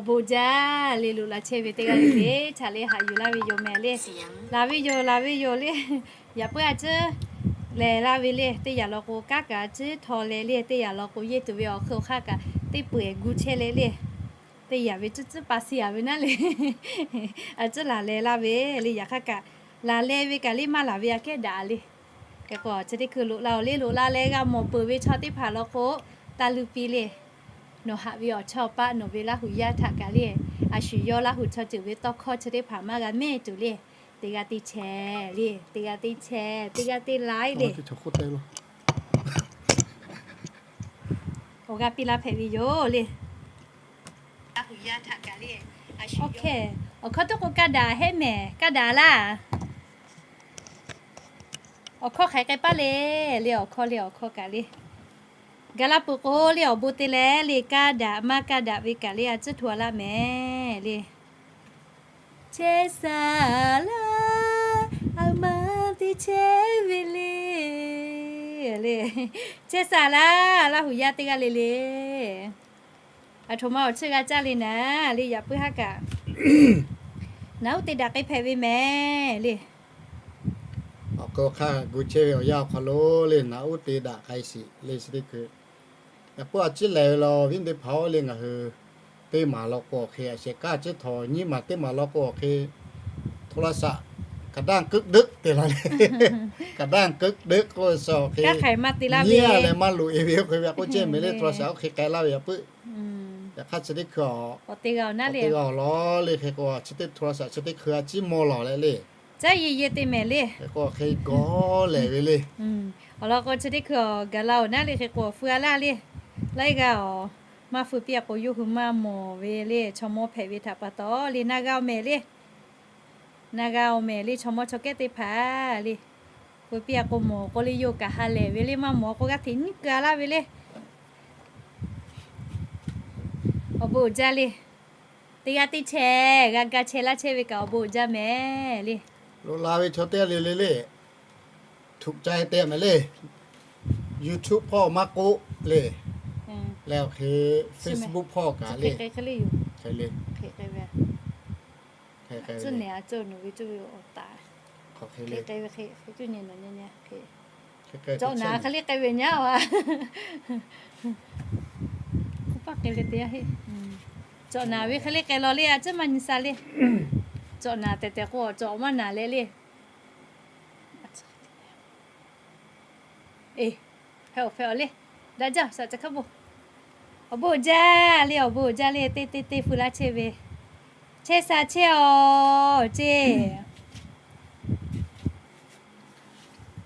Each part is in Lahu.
Awˬ bon jaˇ le, loꞈ la chehˇ ve teˇ g'aˇ le le, htaꞈ leh haꞈ yuˬ laˇ ve yoˬ mehˍ le. Laˬ ve yoˬ, laˬ ve yoˬ le. Yaꞈ puiˉ a ciˉ lehˬ laˇ ve le, teˇ yanˇ law k'o kanˉ kaꞈ a ciˉ htaw leh le, teˇ yanˇ law k'o yehˇ tuˬ ve awˬ hk'e awˬ hk'aˇ kaꞈ teˇ peu eˬ gu chehˇ leh le. Teˇ yanˇ ve tcuhˉ tcuhˉ pa si a ve naˉ le. A ciˉ laˬ leh laˇ ve le, yaꞈ hk'aˇ kaꞈ laˬ leh ve kaꞈ le maˇ laˬ ve aꞈ kehˉ daꞈ le. Hk'e k'o chi teˇ hkui loꞈ la-oˬ le, loꞈ la leh g'a mawˬ peuˬ ve chaw teˇ hpaˍ law k'o, taˇ luˇ piˇ le. Nawˬ haꞈ ve awˬ chawˇ paˆ nawˬ ve Laˇ huˍ yaˇ htaꞈ kaꞈ le, a shu yawˇ Laˇ huˍ chaw ceuˬ ve tawˇ hkawˇ chi teˇ hpaˍ maˇ g'a mehˇ tuˬ le. Teˇ g'aˇ teˇ chehˇ le, teˇ g'aˇ teˇ chehˇ, teˇ g'aˇ teˇ laiˉ le. Awˬ g'aˇ piˇ laˇ hpehꞈ ve yoˬ le. Awˬ hkawˇ teˇ k'o kaˇ daꞈ hehˉ mehˍ, kaˇ daꞈ laˇ. Awˬ hkawˇ hk'aˬ hk'e k'ai paˇ le, le awˬ hkawˇ le awˬ hkawˇ kaꞈ le. Gaˬ la peuˬ k'o le awˬ bon te leh le kaˇ daꞈ maˇ kaˇ daꞈ ve kaꞈ le a ciˉ hto a laˇ mehˍ le. Chehˇ saˍ laˇ, a ma teˇ chehˇ ve le. Le, chehˇ saˍ laˇ, Laˇ huˍ yaˇ teˇ g'aˇ le le. Aˬ htoꞈ ma awˬ chiˇ g'a caˇ le naˍ le, yaꞈ puiˉ haˉ kaꞈ naˍ uˉ te daꞈ k'ai hpehꞈ ve mehˍ le. Awˬ hk'aˇ gu chehˇ ve awˬ yanˇ awˬ hk'aw lo le naˍ uˉ te daꞈ k'ai shiˍ le chi teˇ hkui. Yaꞈ puiˉ a ciˉ lehˬ ve law viˉ teˇ hpaˍ-oˬ le, ngaˬ hui teˇ maˍ law k'o awˬ hk'e a sheh kaˇ ciˉ htaw nyiˇ maˍ teˇ maˍ law k'o awˬ hk'e โทรศัพท์ กระด้างกึกกึก te la le. กระด้างกึกกึก k'oˆ ve suh awˬ hk'e nyiˇ a leh maˇ loꞈ e ve oˇ hk'e ve k'oˆ chehˇ mehˍ le, โทรศัพท์ oˇ hk'e k'ai laˇ ve yaꞈ puiˉ. Yaꞈ hk'aˇ chi teˇ hkui a, awˬ te g'a awˬ lawn le hk'e k'o chi teˇ โทรศัพท์ chi teˇ hkui a ciˉ mawˇ lawˬ leh le. Caˉ ye ye te mehˍ le. Hk'e k'o hk'e gawˇ lehˬ ve le. Awˬ lawn k'o chi teˇ hkui awˬ gaˬ la-oˬ naˉ le hk'e k'o awˬ feu a laˇ le. Laiˉ g'aˇ awˬ maˇ feu piˇ a k'o yawˇ hui maˇ mawˬ ve le, chaw mawˇ hpehꞈ ve htaꞈ pa taw le naˇ g'aˇ-oˬ mehˍ le. Naˇ g'aˇ-oˬ mehˍ le, chaw mawˇ chaw kehˉ teˇ hpaˍ le. Feu piˇ a k'o mawˬ k'o le yawˇ kaꞈ ha lehˬ ve le, maˇ mawˬ k'o g'aˇ hteꞈ nyiˉ keu a laˇ ve le. Awˬ bon uiˍ jaˇ le. Teˇ g'aˇ teˇ chehˇ g'a ga chehˇ laˇ chehˇ ve kaꞈ awˬ bon uiˍ jaˇ mehˍ le. Loꞈ la ve chaw teˇ g'aˇ le le le, ถูกใจ te mehˍ le. YouTube hpawˇ maˇ k'oˆ le, leh awˬ hk'e Facebook hpawˇ kaꞈ le, hk'e le, hk'e le, hk'e le, hk'e le, cawˬ naˍ hk'e le k'ai ve nyaˇ a. K'oˆ paˇ k'ai ve teˇ yanˇ heˆ. Cawˬ naˍ ve hk'e le k'ai law le, a ciˉ maˇ nyi sha le. Cawˬ naˍ tehꞈ tehꞈ k'o cawˬ maˇ naˍ leh le. Eˬ, hpehꞈ awˬ hpehꞈ awˬ le. Daꞈ jaˇ shaꞈ ca hkaˉ bo. Awˬ bon uiˍ jaˇ le, awˬ bon uiˍ jaˇ le, teˇ teˇ teˇ feu laˇ chehˇ ve. Chehˇ sha chehˇ awˬ ceˇ.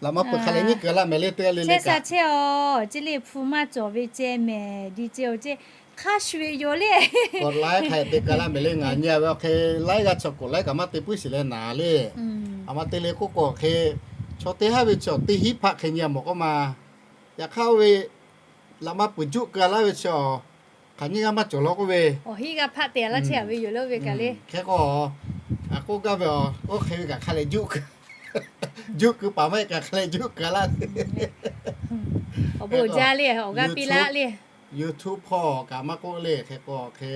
Laꞈ maˇ peuˬ hk'a leh nyiˉ keu laˇ mehˍ le teˇ g'aˇ le le. Chehˇ sha chehˇ awˬ ceˇ le, hpu maˇ cawˬ ve ceh mehˍ di ceh awˬ ceˇ. Hk'a shuˍ ve yoˬ le. K'awꞈ laiˉ hk'a te keu laˇ mehˍ le, ngaˬ nyi a ve awˬ hk'e laiˉ g'aˇ chaw k'awꞈ laiˉ kaꞈ maˇ te puiˉ shiˍ leh naˍ le. A ma te le k'oˆ k'o awˬ hk'e, chaw teˇ haˉ ve chaw teˇ hinˉ hpaˆ hk'e nyi a mawˬ k'oˆ ma. Yaꞈ hk'aˇ oˇ ve laꞈ maˇ peuˬ juˆ keu laˇ ve chi awˬ, hk'aˬ nyiˇ g'aˇ maˇ cawˬ law k'oˆ ve, awˬ hinˉ g'aˇ hpaˆ te laˇ chehˇ a ve yoˬ le oˇ ve kaꞈ le. Hk'e k'o, a k'oˆ gaˇ ve a, oˇ hk'e ve kaꞈ hk'a leh juˆ keu, juˆ keu paˍ maˇ heˆ kaꞈ hk'a leh juˆ keu laˇ. Awˬ bon uiˍ jaˇ le, awˬ g'aˇ piˇ laˇ le. YouTube hpawˇ kaꞈ maˇ k'oˆ le, hk'e k'o hk'e,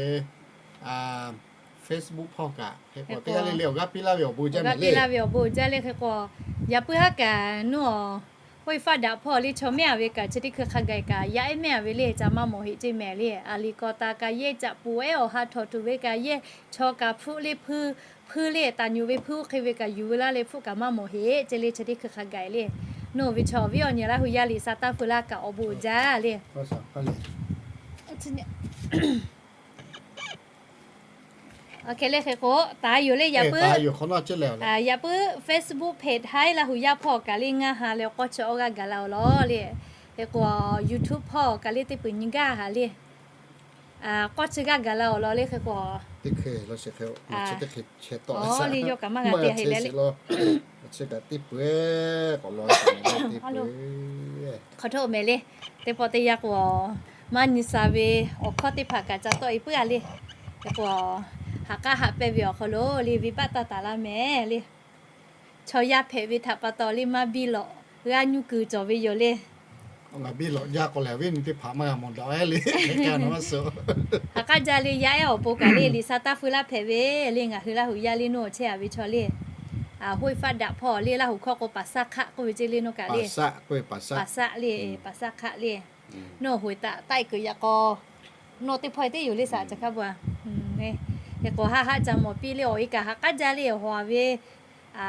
Facebook hpawˇ kaꞈ hk'e k'o teˇ g'aˇ le le awˬ g'aˇ piˇ laˇ ve awˬ bon jaˇ mehˍ le. Piˇ laˇ ve awˬ bon jaˇ le hk'e k'o, yaꞈ puiˉ haˉ kaꞈ nuˇ a, oˇ ve faˆ daꞈ hpawˇ le chaw mehˉ a ve kaꞈ chi teˇ hkui hk'a gaˬ kaꞈ yaˇ ehˉ mehˉ a ve le ca maˇ mawˬ heˆ ceˇ mehˍ le. A liꞈ k'awꞈ taˍ kaꞈ yehˇ caꞈ poˬ ehˉ awˬ ha htawnˍ tuˬ ve kaꞈ yehˇ chaw kaꞈ hpfuhˆ le hpuiˇ, hpuiˇ le taˍ nyuꞈ ve hpuiˇ oˇ hk'e ve kaꞈ yuˬ ve laˇ leh hpfuhˆ kaꞈ maˇ mawˬ heˆ ceˇ le chi teˇ hkui hk'a gaˬ le. Nuˇ ve chaw awˬ viˉ awˬ nyi Laˇ huˍ yaˇ liꞈ sa taˇ feu laˇ kaꞈ awˬ bon uiˍ jaˇ le. Aˬ hk'e le hk'e k'o taˍ yoˬ le, yaꞈ puiˉ Facebook page haiˉ Laˇ huˍ yaˇ hpawˇ kaꞈ le ngaˇ ha leh awˬ k'awˇ chi awˇ g'aˇ gaˬ la awˬ lawn le. Hk'e k'o YouTube hpawˇ kaꞈ le teˇ peuˬ nyi gaˇ ha le. K'awˇ chi g'aˇ gaˬ la awˬ lawn le hk'e k'o, teˇ hkui lawˬ shehˍ hk'e, chi teˇ hkui chehˇ tawˆ a le, yawˇ kaꞈ maˇ g'a te ha le. Chi kaꞈ teˇ peuˬ k'awꞈ lawˬ, teˇ peuˬ hk'aw hto mehˍ le. Teˇ pawˆ teˇ yanˇ k'o, maˇ nyi sha ve awˬ hkawˇ teˇ hpaˍ kaꞈ ca tawˆ e puiˉ a le. Hk'e k'o, ha k'aˉ haꞈ pehnˇ ve awˬ hk'aw lo le venˇbaˆ taˇ taˍ laˇ mehˍ le. Chaw yaˇ hpehꞈ ve htaꞈ pa taw le maˇ biˇ lawꞈ g'aˇ nyuˇ kuiˬ cawˬ ve yoˬ le. Ngaˬ biˇ lawꞈ jaˇ k'o lehˬ, awˬ viˉ nyi teˇ hpaˍ maˇ g'a mawˬ daꞈ e le. Haꞈ k'aˉ jaˇ le, yaˇ ehˉ awˬ pon kaꞈ le, Liꞈ sha taˇ feu laˇ hpehꞈ ve le. Ngaˬ hui Laˇ huˍ yaˇ le, nawˬ chehˇ a ve chaw le, hoˆ faˆ daꞈ hpawˇ le, Laˇ huˍ hkawˇ k'o paˍ saˆ hk'aˆ k'oˆ ve ceˇ le, nawˬ kaꞈ le. Paˍ saˆ k'oˆ ve, paˍ saˆ le, paˍ saˆ hk'aˆ le. Nawˬ hoꞈ e taꞈ taˆ e kuiˬ yaꞈ k'aw, nawˬ teˇ hpawˇ teˇ yoˬ le, saˍ laꞈ ca hkaˇ bon a. Hk'e k'o haˆ haˆ ca mawˬ piˇ le, awˬ e kaꞈ haꞈ k'aˉ jaˇ le, haw a ve, a,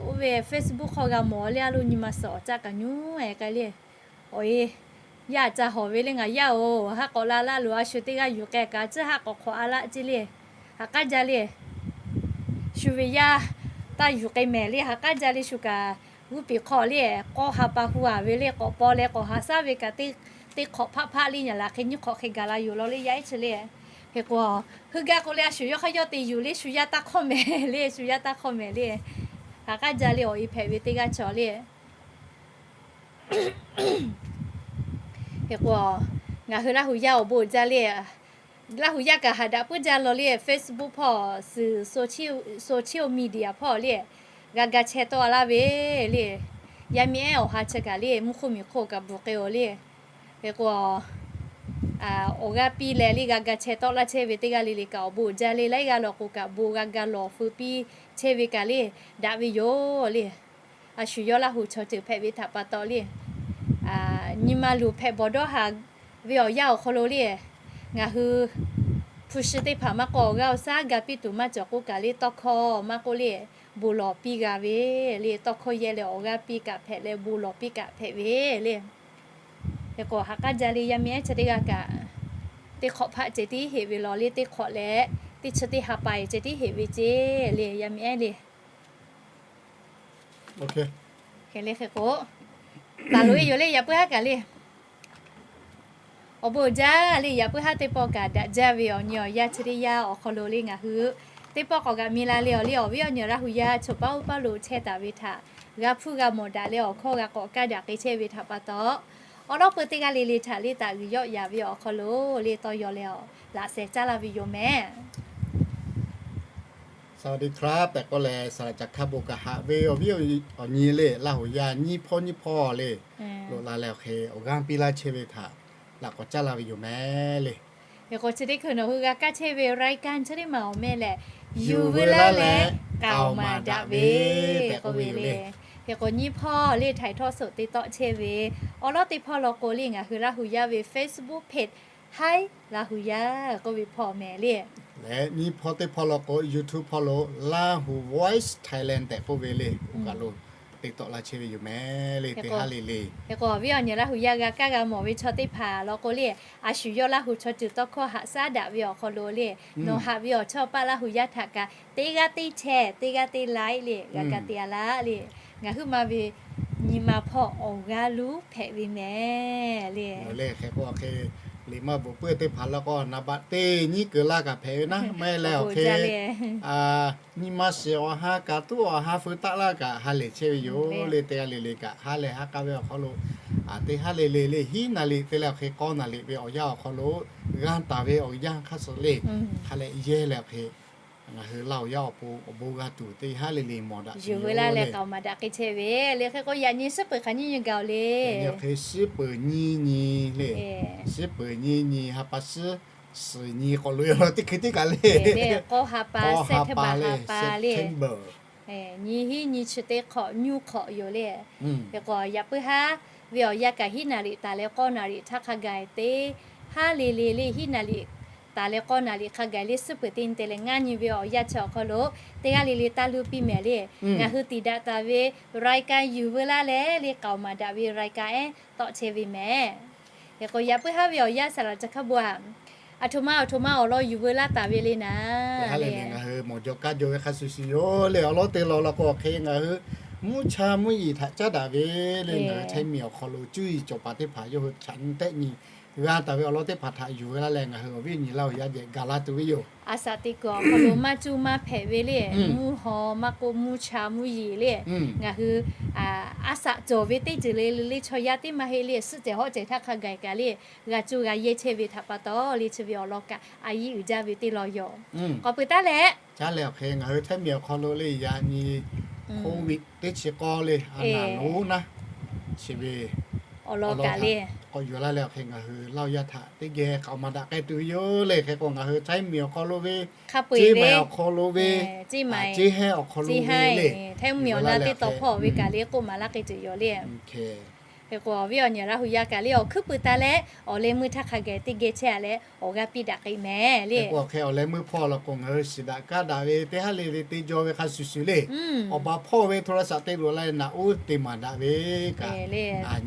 oˇ ve Facebook hk'aw g'a mawˬ le, a lo nyi ma suhˍ awˬ caˆ kaꞈ nyuˇ e k'ai le. Awˬ e yaˇ ca hawˬ ve le, ngaˬ yaˇ oˬ, haˆ k'awꞈ la laˇ loˬ, a shu teˇ g'aˇ yuˬ k'ai kaꞈ, tcuhˉ haˆ k'awꞈ hk'awꞈ a laˇ ceˇ le. Haꞈ k'aˉ jaˇ le. Shu ve yaˇ taˇ yuˬ k'ai mehˍ le, haꞈ k'aˉ jaˇ le, shu kaꞈ g'uˇ piˍ hk'aw le, k'awˇ ha pa hu a ve le, k'awꞈ paw leh k'awꞈ haꞈ shaˉ ve kaꞈ, teˇ hk'awꞈ hpaˆ hpaˆ le, nyi laˬ hk'e nyiˇ hk'awꞈ hk'e gaˬ la yoˬ law le, yaˇ ehˉ chi le. Hk'e k'o, heuˆ gaˇ k'o le, a shu yawˇ hk'aˇ yawˇ te yuˬ le, shu yaˇ taˇ hk'awˇ mehˍ le, shu yaˇ taˇ hk'awˇ mehˍ le. Haꞈ k'aˉ jaˇ le, awˬ e hpehꞈ ve teˇ g'aˇ chaw le. Hk'e k'o, ngaˬ hui Laˇ huˍ yaˇ awˬ bon jaˇ le, Laˇ huˍ yaˇ kaꞈ haꞈ daꞈ puiˉ jaˇ law le, Facebook hpawˇ, suhˍ social media hpawˇ le, g'a ga chehˇ tawˆ laˇ ve le. Yaˇ miˇ ehˉ awˬ ha chi kaꞈ le, mvuhˇ hk'oˆ miˬ hk'oˆ kaꞈ bvuhꞈ k'ai oˬ le. Hk'e k'o, awˬ g'aˇ piˇ leh le g'a ga chehˇ tawˆ laˇ chehˇ ve teˇ g'aˇ le le kaꞈ awˬ bon jaˇ le, laiˉ g'aˇ law k'o kaꞈ bon g'a ga lawˬ feu piˇ chehˇ ve kaꞈ le, daꞈ ve yoˬ le. A shu yawˇ Laˇ huˍ chaw ceuˬ hpehꞈ ve htaꞈ pa taw le, nyi ma luˬ hpehꞈ bawˬ dawˇ haˍ ve awˬ yanˇ awˬ hk'aw lo le, ngaˬ hui hpu shi teˇ hpaˍ maˇ k'oˆ, awˬ g'aˇ awˬ shaˉ ga piˇ tuˬ maˇ cawˬ k'oˆ kaꞈ le, tawˇ hkawˇ maˇ k'oˆ le, bon lawˬ piˇ g'a ve le, tawˇ hkawˇ yehˇ leh awˬ g'aˇ piˇ kaꞈ hpehꞈ leh bon lawˬ piˇ kaꞈ hpehꞈ ve le. Hk'e k'o, haꞈ k'aˉ jaˇ le, yaˇ miˇ ehˉ chi teˇ g'aˇ kaꞈ, teˇ hk'awꞈ hpaˆ ceh tiˉ heꞈ ve law le, teˇ hk'awꞈ leh teˇ chi teˇ ha pa ceh tiˉ heꞈ ve ceˇ le, yaˇ miˇ ehˉ le. Hk'e le hk'e k'o, taˍ loꞈ e yoˬ le, yaꞈ puiˉ haˉ kaꞈ le. Awˬ bon jaˇ le, yaꞈ puiˉ haˉ teˇ pawˆ kaꞈ daꞈ jaˇ ve awˬ nyi awˬ yanˇ chi teˇ yanˇ awˬ hk'aw lo le, ngaˬ hui teˇ pawˆ k'awꞈ g'aꞈ mi la le awˬ le, awˬ viˉ awˬ nyi Laˇ huˍ yaˇ choˬ paˉ uˉ paˉ lo chehˇ taˍ ve htaꞈ g'a hpuˇ g'a mawˬ daꞈ leh awˬ hkawˇ g'a k'awꞈ kaˇ daꞈ k'ai chehˇ ve htaꞈ pa taw, awˬ lawˉ peu teˇ g'aˇ le le htaꞈ le taˍ g'uiˬ yawˆ yaˍ ve awˬ hk'aw lo le tawˇ yaw leh awˬ laꞈ sheh caˇ laˇ ve yoˬ mehˍ. สวัสดีครับ tehꞈ k'oˆ leh, saˍ laꞈ ca hkaˇ bon kaꞈ haꞈ ve awˬ viˉ awˬ nyi le, Laˇ huˍ yaˇ nyiˇ hpawˇ nyiˇ hpawˇ le, loꞈ la leh awˬ hk'e awˬ g'aˇ piˇ laˇ chehˇ ve htaꞈ laꞈ k'awꞈ caˇ la ve yoˬ mehˍ le. Hk'e k'o, chi teˇ hkui nawˬ hui g'a kaˇ chehˇ ve รายการ chi teˇ maˬ awˬ meh lehˬ, Yuˬ veu laˇ leh k'aoˍ maˍ daꞈ ve tehꞈ k'oˆ ve yoˬ le. Hk'e k'o, nyiˇ hpawˇ le ถ่ายทอดสด te tawˆ chehˇ ve awˬ lawˉ teˇ hpawˇ law k'o le, ngaˬ hui Laˇ huˍ yaˇ ve Facebook page Hi Laˇ huˍ yaˇ k'oˆ ve hpawˇ mehˍ le. Leh nyiˇ hpawˇ teˇ hpawˇ law k'o, YouTube hpawˇ lo Lahu Voice Thailand tehꞈ k'oˆ ve le, oˇ kaˬ lo te tawˆ laˇ chehˇ ve yoˬ mehˍ le, teˇ haˉ le le. Hk'e k'o, awˬ viˉ awˬ nyi Laˇ huˍ yaˇ g'a kaˇ g'a mawˬ ve chaw teˇ hpaˍ law k'o le, a shu yawˇ Laˇ huˍ chaw ceuˬ tawˇ hkawˇ haꞈ shaˉ daꞈ ve awˬ hk'aw lo le, nawˬ haꞈ ve awˬ chawˇ paˆ Laˇ huˍ yaˇ htaꞈ kaꞈ teˇ g'aˇ teˇ share, teˇ g'aˇ teˇ like le, g'a ga te a laˇ le. Ngaˬ huiˉ ma ve nyi ma hpawˇ awˬ g'aˇ luˉ hpehꞈ ve mehˍ le. Leh hk'e k'o, hk'e liꞈ maˇ bvuhꞈ puiˉ teˇ hpaˍ law k'o, naˍ baꞈ teˇ nyiˉ keu laˇ kaꞈ hpehꞈ ve naˉ, maˇ heˆ leh awˬ hk'e nyi ma shiˍ awˬ ha kaꞈ tuˉ awˬ ha feu taˆ laˇ kaꞈ ha lehˬ chehˇ ve yoˬ le. Teˇ g'aˇ le le kaꞈ ha lehˬ ha k'a ve awˬ hk'aw lo teˇ haˉ le le le hiˉ naˍ liꞈ te leh awˬ hk'e k'awˇ naˍ liꞈ ve awˬ yanˇ awˬ hk'aw lo g'a taˍ ve awˬ yanˇ hk'aˇ suh le, ha lehˬ yehˇ leh awˬ hk'e ngaˬ hui Laˇ huˍ yaˇ awˬ pon awˬ bon g'a tuˬ teˇ haˉ le le mawˬ daꞈ ve yoˬ le. K'aoˍ maˍ daꞈ k'ai chehˇ ve le. Hk'e k'o, yaꞈ nyi suhˉ peuˬ hk'aˬ nyiˇ nyi gaˬ le. Yaꞈ nyi hk'e suhˉ peuˬ nyiˇ nyi le. Suhˉ peuˬ nyiˇ nyi ha pa suhˉ suhˍ nyi k'awꞈ loꞈ e teˇ hkui teˇ kaꞈ le. K'awˇ ha pa, September ha pa le. Nyi hiˉ nyi chi teˇ hk'awꞈ nyuˇ hk'awꞈ yoˬ le. Hk'e k'o, yaꞈ puiˉ haˉ ve awˬ yanˇ kaꞈ hiˉ naˍ riˍ taˍ leh k'awˇ naˍ riˍ htaˇ hk'a gaˬ teˇ haˉ le le le hiˉ naˍ riˍ taˍ leh k'awˇ naˍ riˍ hk'a gaˬ le suhˉ peuˬ teˇ nyi te leh ngaˇ nyi ve awˬ yanˇ chi awˬ hk'aw lo teˇ g'aˇ le le taˇ luˇ piˇ mehˍ le. Ngaˬ hui tiꞈ daꞈ taˍ ve รายการ yuˬ veu laˇ leh le k'aoˍ maˍ daꞈ ve รายการ ehˉ tawˆ chehˇ ve mehˍ. Hk'e k'o, yaꞈ puiˉ haˉ ve awˬ yanˇ saˍ laꞈ ca hkaˇ bon a, aˬ htoꞈ ma aˬ htoꈈ ma awˬ lawn yuˬ veu laˇ taˍ ve le naˍ le. Ngaˬ hui mawˬ jaw kaˇ jaw ve hk'a shuˍ shuˍ yoˬ le. Awˬ lawn te law law k'o, hk'e ngaˬ hui mvuhˇ cha mvuhˇ yeˬ htaꞈ caˉ daꞈ ve le, ngaˬ hui chehˇ miˬ awˬ hk'aw lo cuˇ yiˍ cawˬ paˍ teˇ hpaˍ yawˇ hui chaꞈ nyi tehˆ nyi g'a taˍ ve awˬ lawn teˇ hpaˍ htaꞈ yuˬ ve laˇ leh, ngaˬ hui awˬ viˉ awˬ nyi Laˇ huˍ yaˇ geh gaˬ la tuˬ ve yoˬ. A saꞈ teꞈ kuiˬ awˬ hk'aw lo maˇ cuˇ maˇ hpehꞈ ve le, mvuhˇ haw maˇ k'oˆ mvuhˇ cha mvuhˇ yeˬ le, ngaˬ hui a saꞈ cawˬ ve teˇ ceuˬ le le le chaw yaˇ teˇ maˇ heˆ le, suhˆ cehˬ hawˆ cehˬ htaˇ hk'a gaˬ kaꞈ le, g'a cuˇ g'a yehˇ chehˇ ve htaꞈ pa taw le, chi ve awˬ lawn kaꞈ a yiˇ uiˍ jaˇ ve teˇ lawn yoˬ. K'awꞈ peuˬ taˉ leh, caˉ leh awˬ hk'e ngaˬ hui Htaiˇ miˬ awˬ hk'aw lo le yaꞈ nyi Covid teˇ chi k'awˇ le a naˍ lonˉ naˉ chi ve awˬ lawn kaꞈ le k'awꞈ yuˬ laˇ leh awˬ hk'e ngaˬ hui Laˇ huˍ yaˇ htaꞈ teˇ geh k'aoˍ maˍ daꞈ k'ai tuˬ ve yoˬ le. Hk'e k'o ngaˬ hui Htaiˇ miˬ awˬ hk'aw lo ve, Ceˇ maiˍ awˬ hk'aw lo ve, Ceˇ haiˍ awˬ hk'aw lo ve le, Htaiˇ miˬ awˬ na teˇ taw hpawˇ ve kaꞈ le k'oˆ maˍ laˇ k'ai tuˬ yoˬ le. Hk'e k'o awˬ viˉ awˬ nyi Laˇ huˍ yaˇ kaꞈ le awˬ hkuiˉ puiˍ taˍ leh awˬ leh meuˇ htaˇ hk'a gaˬ teˇ geh chehˇ a leh awˬ g'aˇ piˇ daꞈ k'ai mehˍ le. Hk'e k'o awˬ hk'e awˬ leh meuˇ hpawˇ law k'o ngaˬ hui shiˍ daꞈ kaˇ daꞈ ve teˇ haˉ le le te jaw ve hk'a shuˍ shuˍ le, awˬ pa hpawˇ ve โทรศัพท์ te loꞈ la naꞈ uˉ te maˍ daꞈ ve kaꞈ,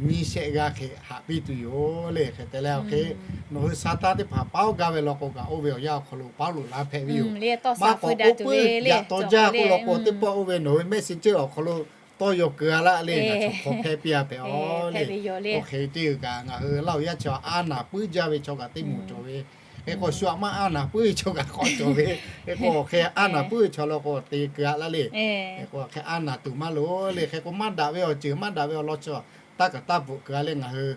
nyiˇ shehˆ g'aˇ hk'e haꞈ piˇ tuˬ yoˬ le. Hk'e te leh awˬ hk'e nawˬ hui sa taˇ teˇ hpaˍ paˉ gaˇ ve law k'o kaꞈ, oˇ ve awˬ yanˇ awˬ hk'aw lo paˉ loꞈ la hpehꞈ ve yoˬ. Maˇ k'awꞈ k'oˆ puiˉ yaꞈ taw jaˇ k'oˆ law k'o, teˇ pawˆ oˇ ve nawˬ hui Messenger awˬ hk'aw lo tawˇ yaw keu a laˇ le, ngaˬ chaw hk'aw hpehˇ piˇ a hpehꞈ a le. Awˬ hk'e teˇ g'uiˬ kaꞈ ngaˬ hui Laˇ huˍ yaˇ chi a naˍ puiˉ jaˇ ve chaw kaꞈ teˇ moˍ cawˬ ve, hk'e k'o shu aꞈ maˇ a naˍ puiˉ ve chaw kaꞈ k'awꞈ cawˬ ve, hk'e k'o awˬ hk'e a naˍ puiˉ ve chaw law k'o te keu a laˇ le. Hk'e k'o hk'e a naˍ tuˬ maˇ loˍ le. Hk'e k'o maˇ daꞈ ve awˬ ceuˬ maˇ daꞈ ve awˬ lawn chi taˇ kaꞈ taˇ bvuhꞈ keu a leh ngaˬ hui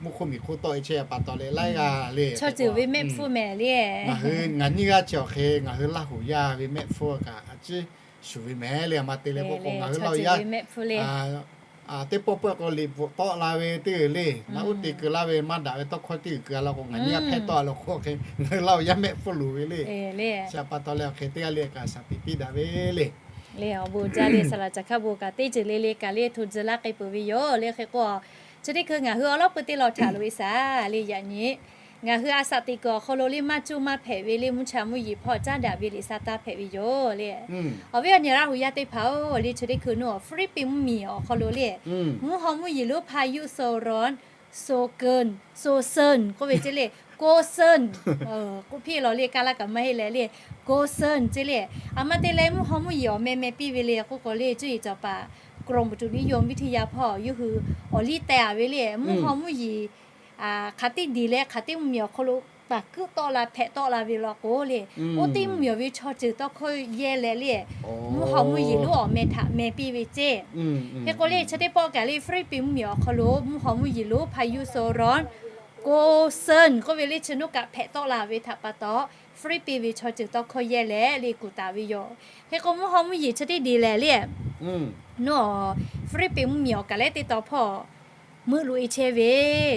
mvuhˇ hk'oˆ miˬ hk'oˆ tawˆ e chehˇ a pa taw leh laiˉ g'aˇ le, chaw ceuˬ ve mehˆ hpfuhˇ mehˍ le. Ngaˬ hui ngaˬ nyiˇ g'aˇ chi awˬ hk'e ngaˬ hui Laˇ huˍ yaˇ ve mehˆ hpfuhˇ kaꞈ a ciˉ shuˍ ve mehˍ le. A ma te leh k'o k'o ngaˬ hui Laˇ huˍ yaˇ teˇ pawˆ pawˆ k'o liꞈ bvuhꞈ tawˆ la ve teˇ g'uiˬ le, naꞈ uˉ te keu laˇ ve maˇ daꞈ ve tawˇ hkawˇ teˇ g'uiˬ keu a law k'o, ngaˬ nyiˇ g'aˇ hpehˇ tawˆ a law k'o hk'e ngaˬ hui Laˇ huˍ yaˇ mehˆ hpfuhˇ loˍ ve le. Chi a pa taw leh awˬ hk'e teˇ g'aˇ le kaꞈ shaˍ tiꞈ piˇ daꞈ ve le. Le awˬ bon jaˇ le, saˍ laꞈ caˬ hkaˇ bon kaꞈ teˇ ceuˬ le le kaꞈ le hto tcuh laˇ k'ai peuˬ ve yoˬ le. Hk'e k'o chi teˇ hkui ngaˬ hui awˬ lawˉ pui teˇ lawn htaꞈ loꞈ e shaˍ le yaꞈ nyi, ngaˬ hui a saꞈ teꞈ kuiˬ awˬ hk'aw lo le maˇ cuˇ maˇ hpehꞈ ve le mvuhˇ cha mvuhˇ yeˬ hpawˇ caˉ daꞈ ve liꞈ sa taˇ hpehꞈ ve yoˬ le. Awˬ viˉ awˬ nyi Laˇ huˍ yaˇ teˇ hpaˍ-oˬ, le chi teˇ hkui nawˬ Hpiˇliˇpiˆ mvuhˇmiˬ awˬ hk'aw lo le mvuhˇ haw mvuhˇ yeˬ lonˉ พายุโซนร้อน โซเกิน โซเซิน k'oˆ ve ceˇ le, โกเซิน k'oˆ hpiˇ law le, kaˇ laˇ kaꞈ maˇ heˆ leh le, โกเซิน ceˇ le. A ma te leh mvuhˇ haw mvuhˇ yeˬ awˬ meh meh piˇ ve le k'oˆ k'o le, cuˇ yiˍ cawˬ paˍ กรมอุตุนิยมวิทยา hpawˇ yawˇ hui awˬ liˇ teh a ve le, mvuhˇ haw mvuhˇ yeˬ hk'aˬ teˇ diˬ leh hk'aˬ teˇ mvuhˇmiˬ awˬ hk'aw lo taˍ kuiˉ tawˆ la hpehꞈ tawˆ la ve law k'o le, oˇ teˇ mvuhˇmiˬ awˬ ve chaw ceuˬ tawˇ hkawˇ yehˇ leh le, mvuhˇ haw mvuhˇ yeˬ lonˉ awˬ meh htaꞈ meh piˇ ve ceˇ. Hk'e k'o le chi teˇ pawˆ kaꞈ le Hpiˇliˇpiˆ mvuhˇmiˬ awˬ hk'aw lo mvuhˇ haw mvuhˇ yeˬ lonˉ พายุโซนร้อน โกเซิน k'oˆ ve le chi nuˇ kaꞈ hpehꞈ tawˆ la ve htaꞈ pa taw, Hpiˇliˇpiˆ ve chaw ceuˬ tawˇ hkawˇ yehˇ leh le kuˬ taˍ ve yoˬ. Hk'e k'o mvuhˇ haw mvuhˇ yeˬ chi teˇ diˬ lehˬ le, nawˬ Hpiˇliˇpiˆ mvuhˇmiˬ awˬ kaˬ lehˉ teˇ taw hpawˇ meuˆ loꞈ e chehˇ ve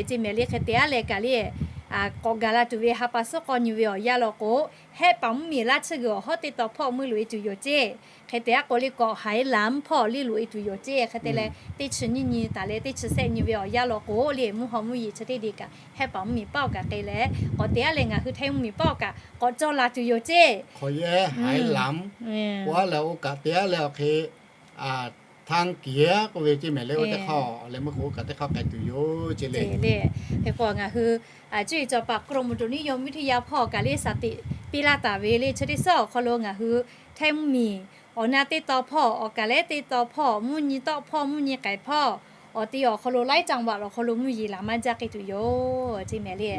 ceˇ mehˍ le. Hk'e te a leh kaꞈ le k'awꞈ gaˬ la tuˬ ve ha pa suhˉ k'awˇ nyi ve awˬ yanˇ law k'o, Hehˆ paˍ mvuhˇmiˬ laˇ tsuhˇ g'uiˬ awˬ hawˉ teˇ taw hpawˇ meuˆ loꞈ e tuˬ yoˬ ceˇ. Hk'e te a k'o le k'awꞈ Haiˉ Lamˉ hpawˇ le loꞈ e tuˬ yoˬ ceˇ. Hk'e te leh teˇ chi nyiˇ nyi taˍ leh teˇ chi sehˆ nyi ve awˬ yanˇ law k'o le, mvuhˇ haw mvuhˇ yeˬ chi teˇ diˬ kaꞈ Hehˆ paˍ mvuhˇmiˬ paˆ awˬ kaꞈ k'ai leh, k'awꞈ te a leh ngaˬ hui Htaiˇ mvuhˇmiˬ paˆ awˬ kaꞈ k'awꞈ cawˇ la tuˬ yoˬ ceˇ. Hk'awꞈ yehˇ Haiˉ Lamˉ k'o a leh oˇ kaꞈ te a leh awˬ hk'e ทางเกียร์ k'oˆ ve ceˇ mehˍ le, oˇ teˇ hk'aˇ leh meuˇ k'o oˇ kaꞈ teˇ hk'aˇ k'ai tuˬ yoˬ ceˇ le. Hk'e k'o ngaˬ hui cuˇ yiˍ cawˬ paˍ กรมอุตุนิยมวิทยา hpawˇ awˬ kaˬ lehˉ shaˍ tiꞈ piˇ laˇ taˍ ve le chi teˇ suhˉ awˬ hk'aw lo ngaˬ hui Htaiˇ mvuhˇmiˬ awˬ na teˇ taw hpawˇ, awˬ kaˬ lehˉ teˇ taw hpawˇ, mvuhˇ nyi tawˆ hpawˇ, mvuhˇ nyi k'ai hpawˇ, awˬ te awˬ hk'aw lo laiˉ caˇ vaꞈ awˬ hk'aw lo mvuhˇ yeˬ laˬ maˇ jaˇ k'ai tuˬ yoˬ ceˇ mehˍ le.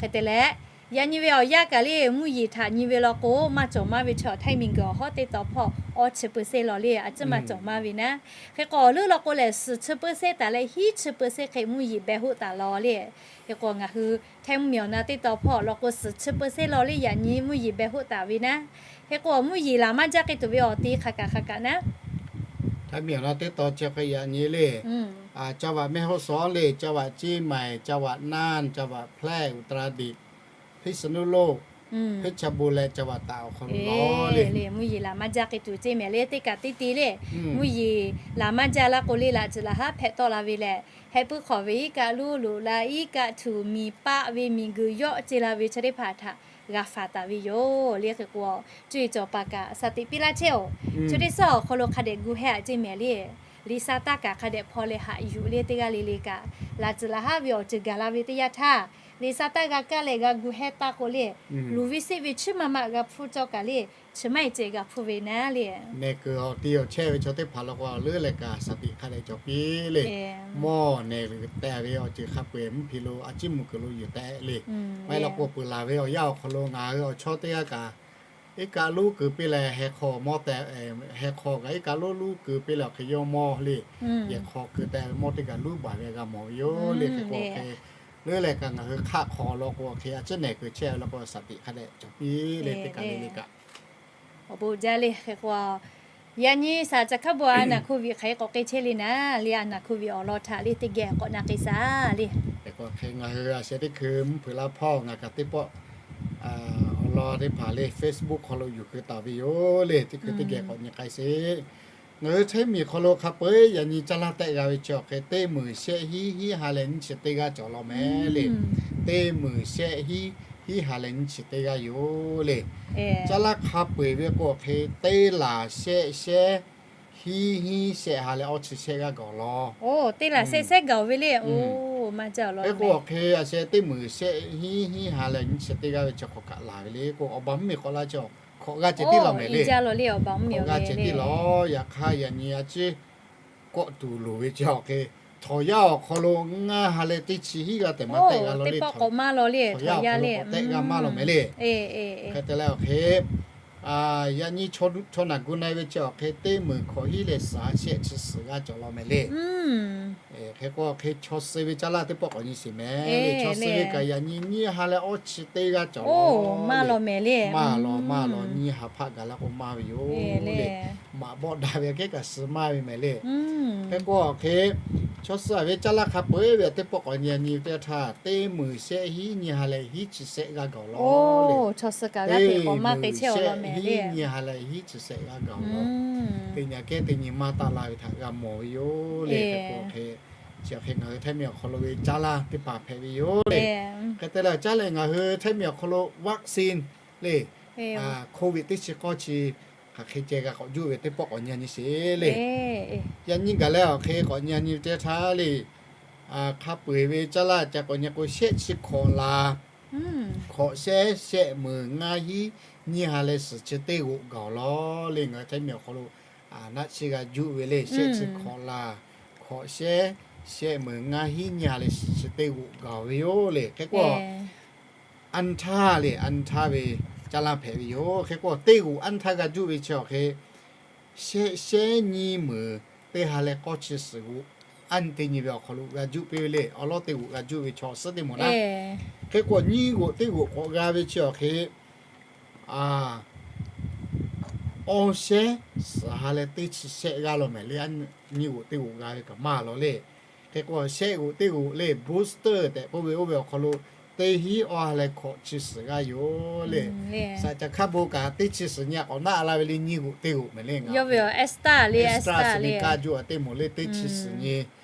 Hk'e te leh yaꞈ nyi ve awˬ yanˇ kaꞈ le mvuhˇ yeˬ htaꞈ nyi ve law k'o maˇ cawˬ maˇ ve chaw Htaiˇ miˬguiˬ awˬ hawˉ teˇ taw hpawˇ awˇ chi เปอร์เซ็นต์ law le a ciˉ maˇ cawˬ maˇ ve naˉ. Hk'e k'o awˬ leuˉ law k'o lehˬ suhˍ chi เปอร์เซ็นต์ taˍ leh hiˉ chi เปอร์เซ็นต์ hk'e mvuhˇ yeˬ beh hoˆ taˍ law le. Hk'e k'o ngaˬ hui Htaiˇ mvuhˇmiˬ awˬ na teˇ taw hpawˇ law k'o suhˍ chi เปอร์เซ็นต์ law le yaꞈ nyi mvuhˇ yeˬ beh hoˆ taˍ ve naˉ. Hk'e k'o mvuhˇ yeˬ laˬ maˇ jaˇ k'ai tuˬ ve awˬ te hk'aˬ kaꞈ hk'aˬ kaꞈ naˉ. Htaiˇ miˬ awˬ na teˇ taw chi hk'e yaꞈ nyi le, จังหวัดแม่ฮ่องสอน le, จังหวัดเชียงใหม่, จังหวัดน่าน, จังหวัดแพร่, อุตรดิตถ์, พิษณุโลก, เพชรบูรณ์ leh จังหวัดตาก awˬ hk'aw lo le mvuhˇ yeˬ laˬ maˇ jaˇ k'ai tuˬ ceˇ mehˍ le. Teˇ kaꞈ teˇ te le mvuhˇ yeˬ laˬ maˇ jaˇ laˇ k'o le laꞈ tcuhˍ laˬ haˉ hpehꞈ tawˆ la ve lehˬ, heh puiˉ hk'awꞈ ve iˉ kaˆ luˇ loꞈ la, iˉ kaˆ htuꞈ miˬ paˆ ve miˬguiˬ yawˆ ce la ve chi teˇ hpaˍ htaꞈ g'a faˍ taˍ ve yoˬ le. Hk'e k'o cuˇ yiˍ cawˬ paˍ kaꞈ shaˍ tiꞈ piˇ laˇ chehˇ-oˬ. Chi teˇ suhˉ awˬ hk'aw lo hk'a dehꞈ gu heh aꞈ ceˇ mehˍ le. Liꞈ sa taˇ kaꞈ hk'a dehꞈ hpaw leh haꞈ yuˬ le teˇ g'aˇ le le kaꞈ laꞈ tcuhˍ laˬ haˉ ve awˬ ceuˬ gaˬ la ve teˇ yanˇ htaˇ te sha taˇ g'a kaˇ leh g'a gu hehˇ taˇ k'o le, luˬ ve seˆ ve chiˉ maˇ maˇ g'a hpuˇ cawˇ kaꞈ le, chi maˇ heˆ ceh g'a hpuˇ ve naˉ le. Nehˬ kuiˬ awˬ ti awˬ chehˇ ve chaw teˇ hpaˍ law k'o, leuˉ leh kaꞈ shaˍ tiꞈ hk'a dehꞈ cawˬ piˇ le. Mawˇ nehˬ luˬ teh ve awˬ ceuˬ hk'a peu-eˬ mvuhˇ hpi lo a ciˉ mvuh kuiˬ lo yuˬ teh le. Maˇ heˆ law k'o, peuˬ laˬ ve awˬ yanˇ awˬ hk'aw lo ngaˬ hui awˬ chawˇ teˇ g'aˇ kaꞈ iˉ kaˆ lonˉ keu piˇ leh, heh hk'aw mawˇ teh, heh hk'aw kaꞈ iˉ kaˆ lonˉ lonˉ keu piˇ leh awˬ hk'e yawˇ mawˇ le, yehˬ hk'aw keu teh ve mawˇ teˇ kaꞈ lonˉ baˬ ve g'a mawˬ ve yoˬ le. Hk'e k'o awˬ hk'e leuˉ leh kaꞈ ngaˬ hui hk'aˆ hk'aw law k'o awˬ hk'e a ciˉ nehˬ kuiˬ chehˇ ve law k'o shaˍ tiꞈ hk'a dehꞈ cawˬ piˇ le, teˇ kaꞈ le le kaꞈ. Awˬ bon jaˇ le. Hk'e k'o, yaꞈ nyi shaˍ caˬ hkaˉ bon a naˬ hko viꞈ hk'aˬ hk'e k'awꞈ k'ai chehˇ le naˉ le, a naˬ hko viꞈ awˬ lawn htaꞈ le teˇ geh k'awꞈ na k'ai shaˍ le. Hk'e k'o hk'e ngaˬ hui a sheh teˇ hkui mvuhˇ hpeuꞈ laˇ hpawˇ ngaˬ kaꞈ teˇ pawˆ awˬ lawn teˇ hpaˍ le Facebook hk'aw lo yuˬ keu taˍ ve yoˬ le. Teˇ hkui teˇ geh k'awꞈ nyi k'ai sheˍ. Ngaˬ hui Htaiˇ miˬ hk'aw lo hk'a peu-eˬ yaꞈ nyi caˇ laˇ tehˆ g'a ve chi awˬ hk'e teˇ meunˍ shehˆ hiˉ hiˉ ha leh nyiˇ chi teˇ g'aˇ cawˬ law mehˍ le. Teˇ meunˍ shehˆ hiˉ hiˉ ha leh nyiˇ chi teˇ g'aˇ yoˬ le. Caˇ laˇ hk'a peu-eˬ ve k'o awˬ hk'e teˇ laˬ shehˆ shehˆ hiˉ hiˉ shehˆ ha leh awˇ chi shehˆ g'aˇ gaˬ law. Teˇ laˬ shehˆ shehˆ gaˬ ve le. Hk'e k'o awˬ hk'e a sheh teˇ meunˍ shehˆ hiˉ hiˉ ha leh nyiˇ chi teˇ g'aˇ ve chi hk'awꞈ kaꞈ laˬ ve le k'o, awˬ baˬ mvuhˇ miˬ k'awꞈ laˇ chi hk'awꞈ g'aˇ ceh tiˉ law mehˍ le. Hk'awꞈ g'aˇ ceh tiˉ law. Yaꞈ hk'aˇ yaꞈ nyi a ciˉ kawˆ tuˬ loˍ ve chi awˬ hk'e, htawnˍ yaˇ awˬ hk'aw lo ngaˇ ha leh teˇ chi hiˉ g'aˇ tehꞈ maˇ tehˆ g'a law le. Htawnˍ yaˇ awˬ hk'aw lo k'awꞈ tehˆ g'a maˇ law mehˍ le. Hk'e te leh awˬ hk'e, yaꞈ nyi chaw naˬ gu na-e ve chi awˬ hk'e teˇ meunˍ hkawꞈ hiˉ leh suhˍ ha shehˆ chi suhˍ g'aˇ cawˬ law mehˍ le. Hk'e k'o hk'e chaw suh ve caˇ laˇ teˇ pawˆ k'awꞈ nyi sheˍ mehˍ le. Chaw suh ve kaꞈ yaꞈ nyi nyiˇ ha leh awˇ chi teˇ g'aˇ cawˬ law. Maˇ law mehˍ le. Maˇ law maˇ law, nyiˇ ha hpaˆ gaˬ la k'o maˇ ve yoˬ le. Maꞈ bawˆ daꞈ ve aꞈ kehˉ kaꞈ suh maˇ ve mehˍ le. Hk'e k'o awˬ hk'e chaw suh ve caˇ laˇ hk'a peu-eˬ ve teˇ pawˆ k'awꞈ nyi nyi ve teˇ htaˇ, teˇ meunˍ shehˆ hiˉ nyiˇ ha leh hiˉ chi shehˆ g'aˇ gaˬ law le. Teˇ meunˍ shehˆ hiˉ nyiˇ ha leh hiˉ chi shehˆ g'aˇ gaˬ law. Teˇ nyi aꞈ kehˉ teˇ nyi maˇ taˆ la ve htaꞈ g'a mawˬ ve yoˬ le. Hk'e k'o hk'e, chi awˬ hk'e ngaˬ hui Htaiˇ miˬ awˬ hk'aw lo ve caˇ laˇ teˇ hpaˍ hpehꞈ ve yoˬ le. Hk'e te leh caˇ leh ngaˬ hui Htaiˇ miˬ awˬ hk'aw lo vaccine le, Covid teˇ chi k'awˇ chi hk'aˬ hk'e ceh g'a k'awꞈ juˆ ve teˇ pawˆ k'awꞈ nyi nyi sheˍ le. Yaꞈ nyi gaˬ leh awˬ hk'e k'awꞈ nyi nyi ve teˇ htaˇ le, hk'a peu-eˬ ve caˇ laˇ ca k'awꞈ nyi k'o shehˆ chi hkawꞈ laˬ, hkawꞈ shehˉ shehˆ meunˍ ngaˇ hiˉ nyiˇ ha leh suhˍ chi teˇ g'oꞈ gaˬ law le. Ngaˬ hui Htaiˇ miˬ awˬ hk'aw lo naˆ chi g'a juˆ ve le, shehˆ chi hkawꞈ laˬ, hkawꞈ shehˉ shehˆ meunˍ ngaˇ hiˉ nyiˇ ha leh suhˍ chi teˇ g'oꞈ gaˬ ve yoˬ le. Hk'e k'o anˇ htaˇ le, anˇ htaˇ ve caˇ laˇ hpehꞈ ve yoˬ. Hk'e k'o teˇ g'oꞈ anˇ htaˇ g'a juˆ ve chi awˬ hk'e shehˆ shehˉ nyiˇ meunˍ teˇ ha leh k'awˇ chi suhˍ g'oꞈ anˇ teˇ nyi ve awˬ hk'aw lo g'a juˆ piˇ ve le. Awˬ lawˉ teˇ g'oꞈ g'a juˆ ve chaw suhˉ teˇ moˍ naˉ. Hk'e k'o nyiˇ g'oꞈ teˇ g'oꞈ k'awꞈ g'a ve chi awˬ hk'e awˇ shehˉ suhˍ ha leh teˇ chi shehˆ g'aˇ law mehˍ le. Nyiˇ g'oꞈ teˇ g'oꞈ g'a ve kaꞈ maˇ law le. Hk'e k'o shehˆ g'oꞈ teˇ g'oꞈ le booster tehꞈ k'oˆ ve oˇ ve awˬ hk'aw lo teˇ hiˉ awˇ ha leh hkawꞈ chi suhˍ g'aˇ yoˬ le. Shaˍ caˬ hkaˇ bon kaꞈ teˇ chi suhˍ nyi a k'awꞈ naˆ la ve le. Nyiˇ g'oꞈ teˇ g'oꞈ mehˍ le. Ngaˬ hui AstraZeneca juˆ a teˇ moˍ le teˇ chi suhˍ nyi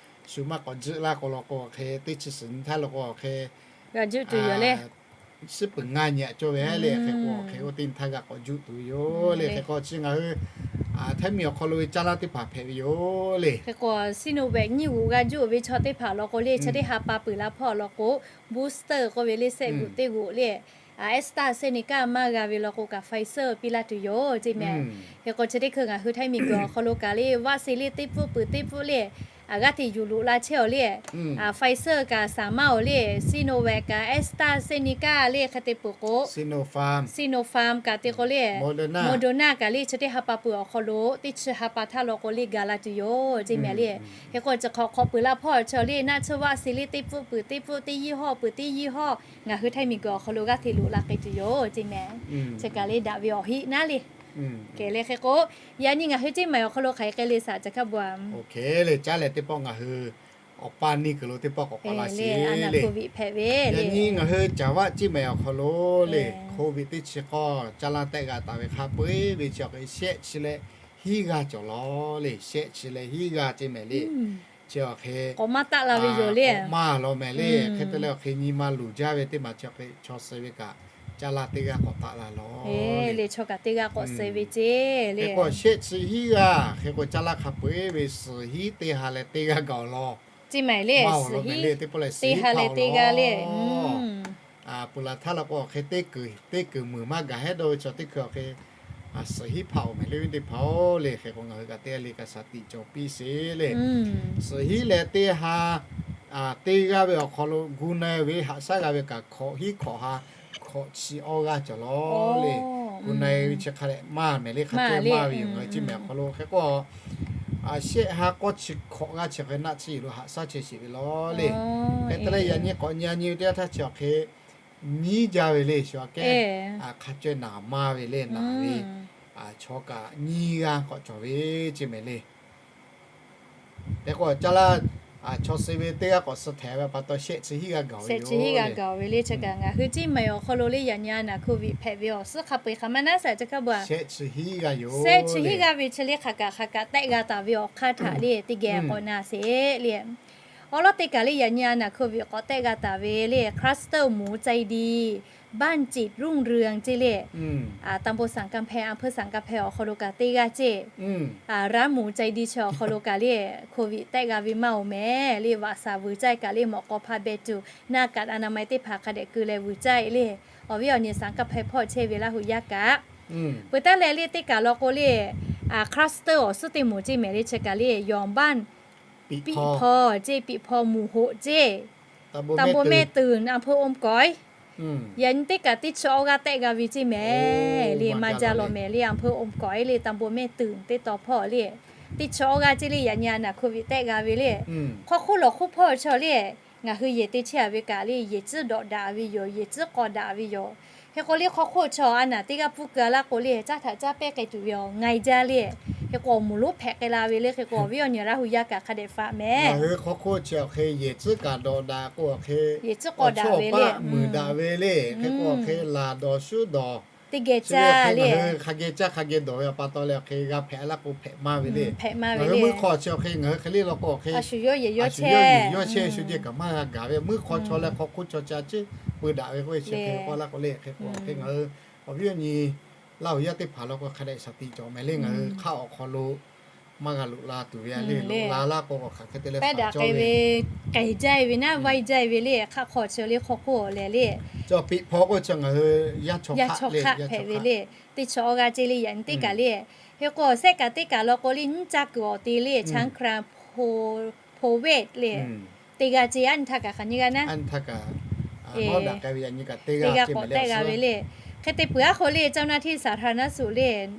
shu maˇ k'awꞈ juˆ laˇ k'o law k'o hk'e teˇ chi suhˍ nyi htaˇ law k'o hk'e g'a juˆ tuˬ yoˬ le. Suhˉ peuˬ ngaˇ nyi aꞈ cawˇ ve le. Hk'e k'o hk'e oˇ teˇ nyi htaˇ g'a k'awꞈ juˆ tuˬ yoˬ le. Hk'e k'o chi ngaˬ hui Htaiˇ miˬ awˬ hk'aw lo ve caˇ laˇ teˇ hpaˍ hpehꞈ ve yoˬ le. Hk'e k'o Sinovac nyiˇ g'oꞈ g'a juˆ ve chaw teˇ hpaˍ law k'o le, chi teˇ ha pa peuˬ la hpawˇ law k'o booster k'oˆ ve le shehˆ g'oꞈ teˇ g'oꞈ le, AstraZeneca maˇ g'a ve law k'o kaꞈ Pfizer piˇ laˇ tuˬ yoˬ ceˇ mehˍ. Hk'e k'o chi teˇ hkui ngaˬ hui Htaiˇ miˬ guiˬ awˬ hk'aw lo kaꞈ le vaccine le teˇ pfuhˆ peuˬ teˇ pfuhˆ le g'aˇ hteꞈ yuˬ loꞈ la chehˇ aˬ le. Pfizer kaꞈ saˍ maˇ oˬ le, Sinovac kaꞈ AstraZeneca le hk'e te peuˬ k'o, Sinopharm kaꞈ te k'o le, Moderna kaꞈ le chi teˇ ha pa peuˬ awˬ hk'aw lo teˇ chi ha pa htaˇ law k'o le ga la tuˬ yoˬ ceˇ mehˍ le. Hk'e k'o chi hk'awꞈ hk'awꞈ peuˬ la hpawˇ chi le naˆ tsuhˇ vaccine le teˇ pfuhˆ peuˬ teˇ pfuhˆ teˇ yiˇ hawˇ peuˬ teˇ yiˇ hawˇ ngaˬ hui Htaiˇ miˬ guiˬ awˬ hk'aw lo g'aˇ hteꞈ loꞈ la k'ai tuˬ yoˬ ceˇ mehˍ. Chi kaꞈ le daꞈ ve awˬ hiˆ naˉ le. Kehˬ leh hk'e k'o, yaꞈ nyi ngaˬ hui ceˇ mehˍ awˬ hk'aw lo hk'aˬ hk'e le shaˍ caˬ hkaˇ bon a. Oˇ hk'e le caˉ leh teˇ pawˆ ngaˬ hui awˬ paˇ neˇ kuiˬ lo teˇ pawˆ k'awꞈ k'awꞈ la sheˍ le. Yaꞈ nyi ngaˬ hui caˍ vaˆ ceˇ mehˍ awˬ hk'aw lo le Covid teˇ chi k'awˇ caˇ laˇ tehˆ g'a taˍ ve hk'a peu-eˬ ve chi awˬ hk'e shehˆ chi leh hiˉ g'aˇ cawˬ law le. Shehˆ chi leh hiˉ g'aˇ ceˇ mehˍ le. Chi awˬ hk'e k'awꞈ maˇ taˆ la ve yoˬ le. K'awꞈ maˇ law mehˍ le. Hk'e te leh awˬ hk'e nyi ma luˬ jaˇ ve teˇ maˬ chi awˬ hk'e chaw suh ve kaꞈ caˇ laˇ teˇ g'aˇ k'awꞈ taˆ la law le. Chaw kaꞈ teˇ g'aˇ k'awꞈ suh ve ceˇ le. Hk'e k'o shehˆ chi hiˉ g'aˇ hk'e k'o caˇ laˇ hk'a peu-eˬ ve suhˍ hiˉ teˇ ha leh teˇ g'aˇ gaˬ law. Ceˇ mehˍ le, suhˍ hiˉ teˇ ha leh teˇ g'aˇ le. Peuˬ laˬ htaˇ la k'o, awˬ hk'e teˇ kuiˬ teˇ kuiˬ muiˬ maˇ gaˬ hehˉ dawˇ ve chaw teˇ hkui awˬ hk'e, suhˍ hiˉ hpaˆ-oˬ mehˍ le, viˉ teˇ hpaˍ-oˬ le. Hk'e k'o ngaˬ hui kaꞈ teˇ g'aˇ le kaꞈ shaˍ tiꞈ cawˬ piˇ sheˍ le. Suhˍ hiˉ leh teˇ ha teˇ g'aˇ ve awˬ hk'aw lo gu na-e ve haꞈ shaˉ g'a ve kaꞈ hkawꞈ hiˉ hkawꞈ ha hkawꞈ chi awˇ g'aˇ cawˬ lawˬ le. Gu na-e ve chi hk'a dehꞈ maˇ mehˍ le, hk'a cawˇ maˇ ve yoˬ ngaˬ hui ceˇ mehˍ awˬ hk'aw lo. Hk'e k'o, shehˆ ha k'awˇ chi hkawꞈ g'aˇ chi hk'e naˆ tcuhˇ yiˍ lo haꞈ shaˉ chehˇ sheˍ ve lawˬ le. Hk'e te leh yaꞈ nyi k'awꞈ nyi a nyi ve teˇ g'aˇ htaˇ chi awˬ hk'e nyiˉ jaˇ ve le. Shu aꞈ kehˉ hk'a cawˇ naˍ maˇ ve le, naˍ ve chaw kaꞈ nyiˇ g'aˇ k'awꞈ cawˬ ve ceˇ mehˍ le. Hk'e k'o caˇ laˇ, chaw suh ve teˇ g'aˇ k'awꞈ suh htehꞈ ve pa taw shehˆ chi hiˉ g'aˇ gaˬ ve yoˬ le. Chi hiˉ g'aˇ gaˬ ve le. Chi kaꞈ ngaˬ hui ceˇ mehˍ awˬ hk'aw lo le yaꞈ nyi a naˍ hk'oˆ viꞈ hpehꞈ ve awˬ suhˉ hk'a peu-eˬ hk'aˬ ma naˉ shaˍ chi hk'a bu-a, shehˆ chi hiˉ g'aˇ yoˬ. Shehˆ chi hiˉ g'aˇ ve chi le hk'aˬ kaꞈ hk'aˬ kaꞈ tehˆ g'a taˍ ve awˬ hk'aˇ htaꞈ le teˇ geh k'awꞈ na sheˍ le. Awˉ lawˉ teˇ kaˬ le yaꞈ nyi a naˍ hk'oˆ viꞈ k'awꞈ tehˆ g'a taˍ ve le คลัสเตอร์ หมู่ใจดี บ้านจิตรุ่งเรือง ceˇ le. ตำบลสันกำแพง อำเภอสันกำแพง awˬ hk'aw lo kaꞈ teˇ g'aˇ ceˇ. ร้านหมูใจดี chi awˬ hk'aw lo kaꞈ le hk'oˆ viꞈ tehˆ g'a ve maˇ-oˬ mehˍ le. Vaꞈ shaˍ vuiˬ caˇ kaꞈ le mawꞈ k'aw hpaˇ แบตเตอรี่ หน้ากากอนามัย teˇ hpaˍ hk'a dehꞈ keu leh vuiˬ caˇ le. Awˬ viˉ awˬ nyi สันกำแพง hpawˇ chehˇ ve Laˇ huˍ yaˇ kaꞈ, peuˬ taˉ leh le teˇ kaˬ law k'o le คลัสเตอร์ awˬ suhˉ teˇ moˍ ceˇ mehˍ le. Chi kaꞈ le หมู่บ้าน Piꞈ hpaw ceˇ, Piꞈ hpaw หมู่หก ceˇ, ตำบลแม่ตื่น อำเภออมก๋อย Yaꞈ nyi teˇ kaˬ teˇ chi awˇ g'aˇ tehˆ g'a ve ceˇ mehˍ le. Maˇ jaˇ lawˬ mehˍ le, อำเภออมก๋อย le ตำบลแม่ตื่น teˇ taw hpawˇ le. Teˇ chi awˇ g'aˇ ceˇ le yaꞈ nyi a naˍ hk'oˆ viꞈ tehˆ g'a ve le. Hk'aw hk'oˆ lawˬ hk'oˆ hpawˇ chaw le, ngaˬ hui yehˬ te chehˇ-a ve kaꞈ le yehˬ tcuhˉ dawꞈ daꞈ ve yoˬ, yehˬ tcuhˉ k'aw daꞈ ve yoˬ. Hk'e k'o le hk'aw hk'oˆ chaw a naˍ teˇ g'aˇ pfuhˇ keu-a laˇ k'o le caˇ htaꞈ caˇ pehˇ k'ai tuˬ ve awˬ nga-e jaˇ le. Hk'e k'o awˬ moˍ lonˉ hpehꞈ k'ai la ve le. Hk'e k'o awˬ viˉ awˬ nyi Laˇ huˍ yaˇ kaꞈ hk'a dehꞈ faꞈ mehˍ. Ngaˬ hui hk'aw hk'oˆ chi awˬ hk'e yehˬ tcuhˉ kaꞈ dawꞈ daꞈ k'o awˬ hk'e, yehˬ tcuhˉ k'aw daꞈ ve le, muiˬ daꞈ ve le. Hk'e k'o awˬ hk'e laˬ dawˬ shuˉ dawˬ teˇ geh caˇ le. Ngaˬ hui hk'a geh caˇ hk'a geh dawˬ ve awˬ pa taw leh awˬ hk'e g'a hpehꞈ laˇ k'o hpehꞈ maˇ ve le. Ngaˬ hui meuˇ hk'aw chi awˬ hk'e ngaˬ hui hk'e le law k'o awˬ hk'e a shu yawˇ yehˬ yawˇ chehˇ shu jehˇ kaꞈ maˇ g'a gaˬ ve. Meuˇ hk'aw chaw leh hk'aw hk'oˆ chaw ca ciˉ peu daꞈ ve k'oˆ ve chi hk'e k'oˆ laˇ k'o le. Hk'e k'o awˬ hk'e ngaˬ hui awˬ viˉ awˬ nyi Laˇ huˍ yaˇ teˇ hpaˍ law k'o hk'a dehꞈ shaˍ tiꞈ cawˬ mehˍ le. Ngaˬ hui hk'aˆ awˬ hk'aw lo maˇ g'a loꞈ la tuˬ ve a le. Loꞈ la laˇ k'o k'awꞈ hk'aˬ hk'e te leh paˍ cawˇ ve, k'ehˬ jaˇ ve naˉ vaiˇ jaˇ ve le. Hk'aˆ hk'aw chi le hk'aw hk'oˆ lehˬ le, cawˬ piꞈ hpaw k'o chi ngaˬ hui yaˇ chaw hk'aˆ hpehꞈ ve le. Teˇ chi awˇ g'aˇ ceˇ le yaꞈ nyi teˇ kaˬ le. Hk'e k'o shehˆ kaꞈ teˇ kaˬ law k'o le nyiˇ caˇ kuiˬ awˬ te le สงขลา โพเวศ le, teˇ g'aˇ ceˇ a nyi htaˇ kaꞈ hk'aˬ nyi g'aˇ naˉ, teˇ g'aˇ k'awꞈ tehˆ g'a ve le. Hk'e te peuˬ aˉ hk'aw le เจ้าหน้าที่สาธารณสุข le